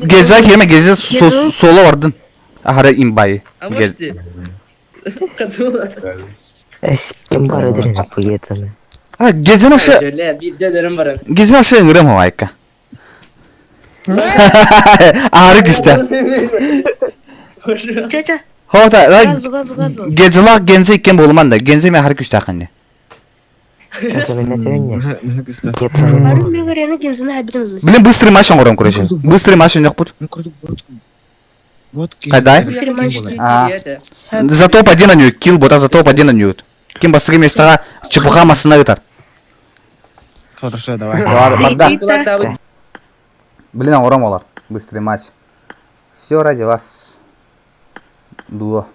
Гезе кеме гезе сола бардın. Аһара имбай. А можете? Ким бар эдерин пуетаны. А гезен ошо Биирдэ өлөрөн баран. Гезен ошо ыҥырым ховайка. Аһары күстэ. Ча-ча. Хота, Газу, газу, газу. Гезлах гензе иккен болуман да. Гензе мен аһары күстэ Бары мегерени гензини хабитим. Блин, быстрый матч оҥорон короче. Быстрый матч оҥорбут. Кайдай? Быстрый матч. А. За топ-1 анют. Килл бота за топ-1 анют. Ким бастыгы местаға чепуха масына ытар. Хорошо, давай. Бар, барда. Блин, оҥором олар. Быстрый матч. Все ради вас. Дуо.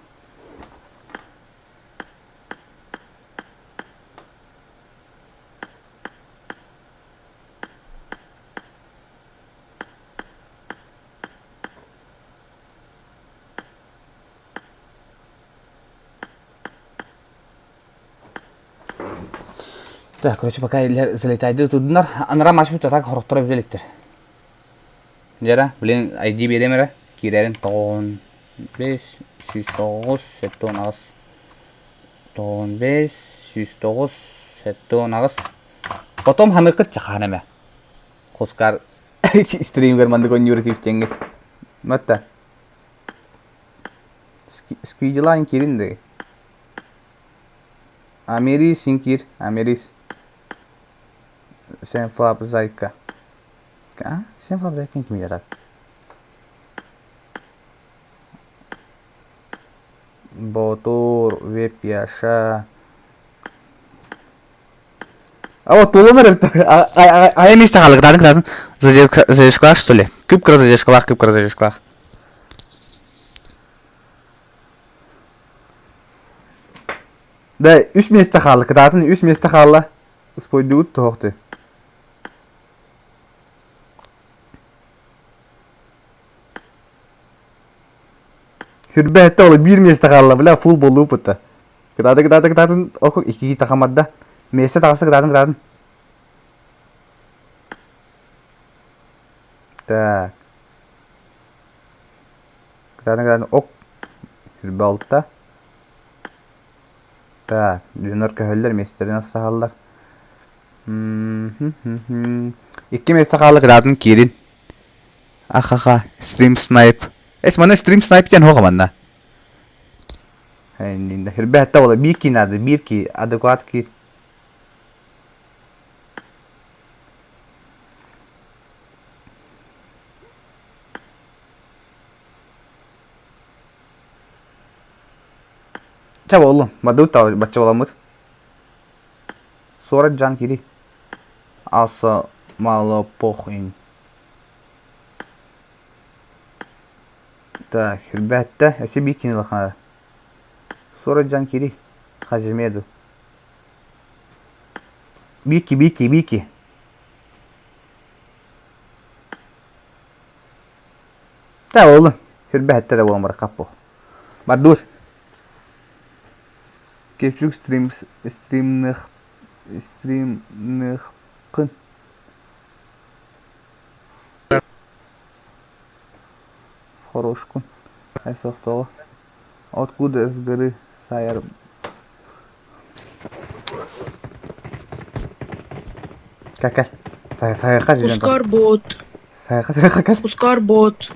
Так, короче, пока залетайды тудунар. Анара матч бүтө так хорохторо биликтер. Жара, блин, ID берем эре. Кирерин 95 109 78 95 109 78 Потом ханыкыт чаханаме. Хоскар стримгер мандык ойнуур типтеңгит. Матта. Сквидилайн кирин де. Америс кир, Америс. Сенфлап зайка. А? Сенфлап зайка ким ярат? Ботур, Вепьяша. А вот тулунар а я месте халык дадын кыратын задержкалах что ли? Күп кыра задержкалах, күп кыра задержкалах. Да, үс месте халык, кытаатын үс месте халла. Успойдуут тоохты. Хүрбәтте ол бир месте халла, бля, фул болу пытта. Кытааты, кытааты, кытаатын, оку, икки тахамадда. Месте тағысы кытаатын, кытаатын. Так. Кытаатын, кытаатын, ок. Хүрбә алтта. Так, дьоннор көһөллөр, миэстэрин саһаллар. Икки миэстэ хаалла кытаатын киирин. Ахаха, стрим снайп. Эс манна стрим снайп диэн хоҕо манна. Хэрбэһэтте буола биир кии наада, биир кии, адекват кии. Чэ буоллун, бардыбыт да бачча буоламмыт. Суорат дьаан киирий. Аса мало похуй. Так, үрбэттэ, эси биир кини ылахана. Суорат дьаан киирий. Хажимеду. Бики, бики, бики. Та буоллун. Үрбэттэ да буолан барар хаппох. Бардыбыт. Кепчүк стрим стримных стримныхкын. Хорошкун. Айсохтоҕо. Откуда с горы Сайар Кэл кэл. Сайха дьон. Ускар бот. Сайха сайха кэл. Ускар бот.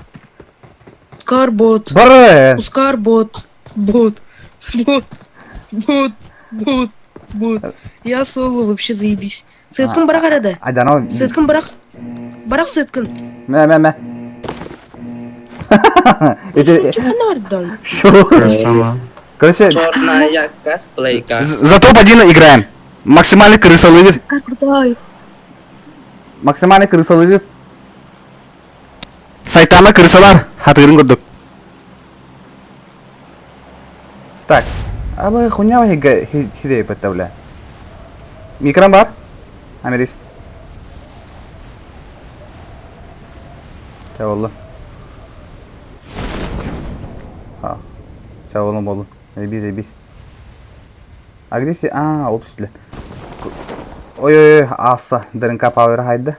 Ускар бот. Бар. Ускар бот. Бот. Бот. Бот. Бот. Бот. Я соло вообще заебись. Сыткын барах арада. Айдан Сыткын барах. Барах сыткын. Мэ мэ мэ. Это Шо? Короче, Черная косплейка. за топ-1 играем. Максимальный крыса лидер. Крутой. Максимальный крыса лидер. Сайтама крысалар. Хатырын көрдүк. Так. Абы хуйня хиде бля. Микрон бар? Америс. Чабылды. Ha. Чабылын болду. Эбиз, эбиз. Агрессия, а, ол түстүле. Ой, ой, ой, аса, ДНК пауэр хайды.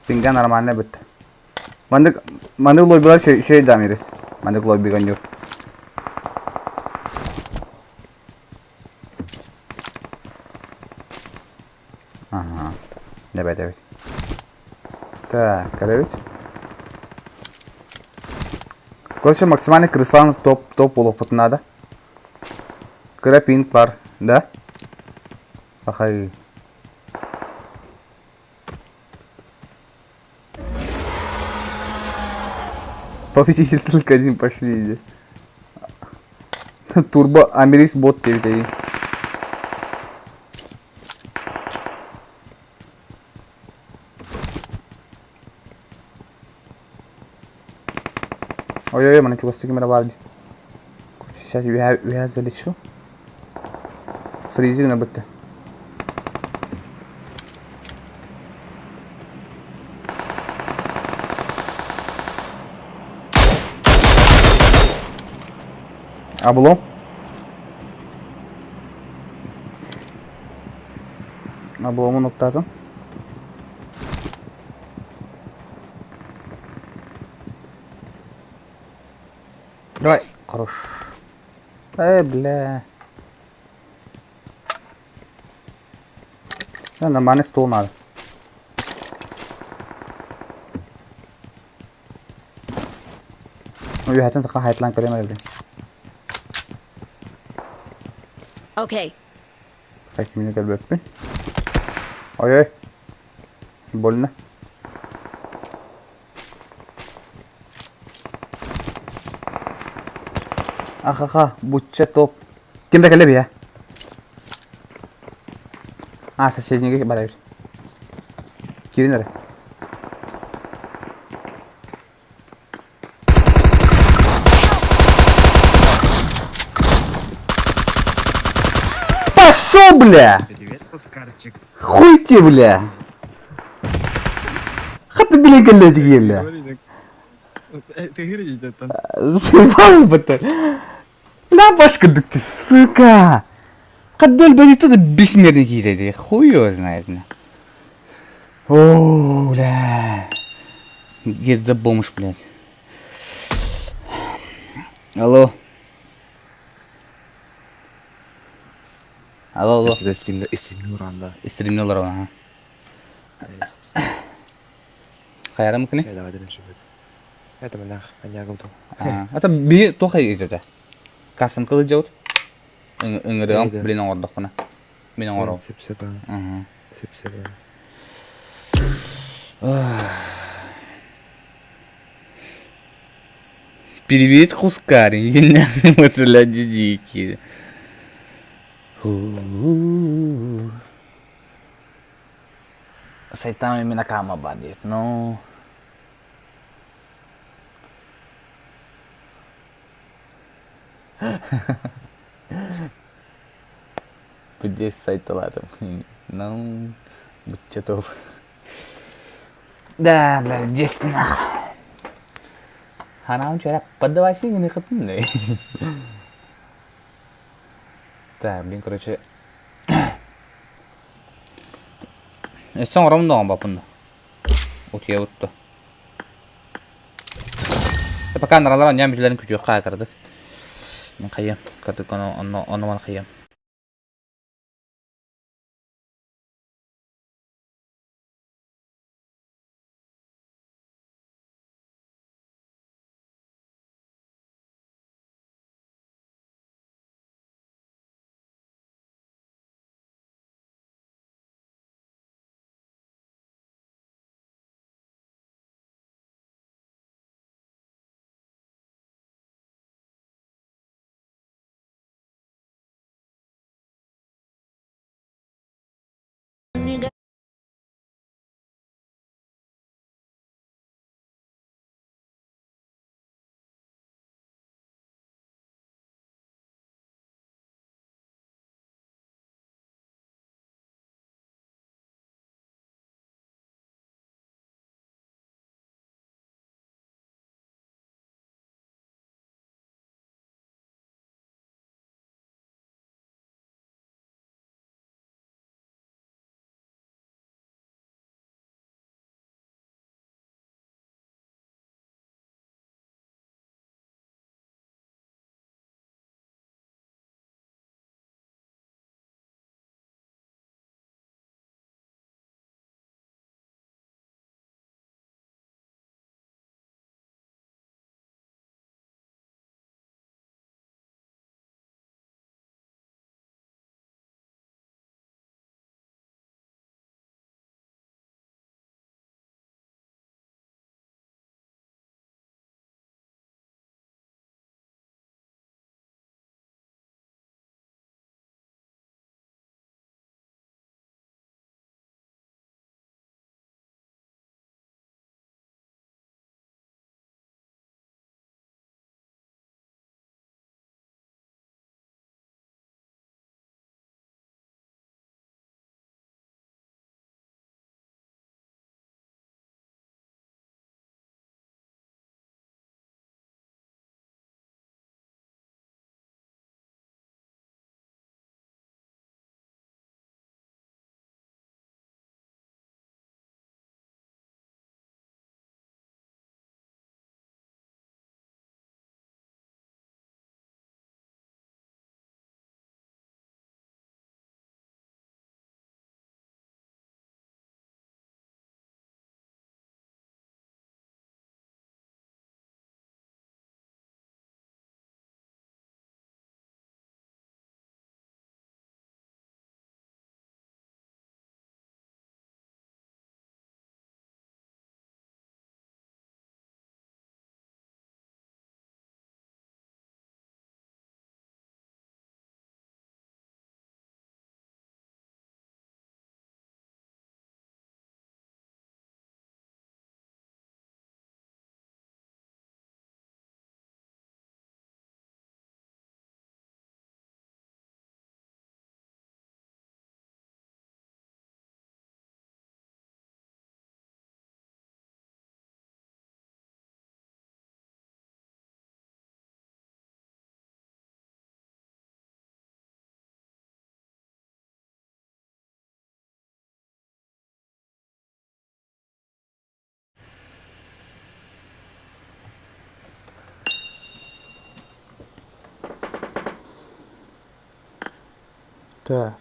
Пинга нормально бит. Маннык маннык лойбулар шөй дамирис. Маннык лойбиган yok. Ага. Эбэт эбит. Так, көрөбүт. Короче, максимальный крыслан топ топ буолуохпутун наада. Кыра пинг бар, да? Пахай. Победитель только один, пошли иди. Турбо Америс бот диэбит Ой-ой-ой, мана чугастык ким эрэ баар дии. Сейчас үһэ залечу. Фризи гына бүттэ. Облом. Обломун уктаатым. Давай, хорош. Э, бля. Да, нормальный стол надо. Үөһэтин така хайтлаан көрөм эрэ Okay. Кимини көрбөппүн. Ой-ой. Больно. Ахаха, бучча топ. Ким да кэлэ бия? А, соседнийге барабыт. Кирин эрэ. Пошел, бля! Привет, Пускарчик. Хуй тебе, бля! Хата били кэллэ тигиэллэ. Ты там. Заебал бы ты. Бля, башка ты, сука! Каддел бери туда бессмертный киирэ хуй его знает. бля. О, бля. Дед за бомж, блядь. Алло. Алло, алло. Стримни уранда. Стримни олорон, ага. Хайарам кини? Давай, давай, Это манах, анягыл А, это би тоха идете. Касым кылы жаут. Ыңырыгам, блин, оңордохпуна. Мин оҥоро. Сип-сип. Сип-сип. Привет, Хускарин. Вот гляди дикие. Сайтами Минакама бадит, ну. Пиздец сайталатым. Ну, будь топ. Да, бля, 10 нах. Ханаам вчера поддавайся не хатын. Так, блин, короче. Эссэн ором доҕон бапында. Утуйа утtu. Пока наралар оньян бүтүлэрин күтүөххэ аакырдык. Мин хайыам, кырдык ону онно ону хайыам. Так.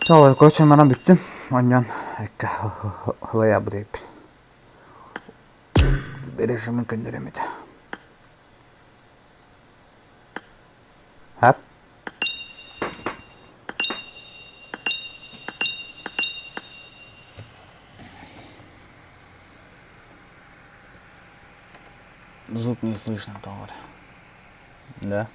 Чалай, короче, манан бүттүм. Онньон экка хылайабыт эбиппин. Режимин көннөрөм этэ. Хап. Звук не слышно, товар. Да.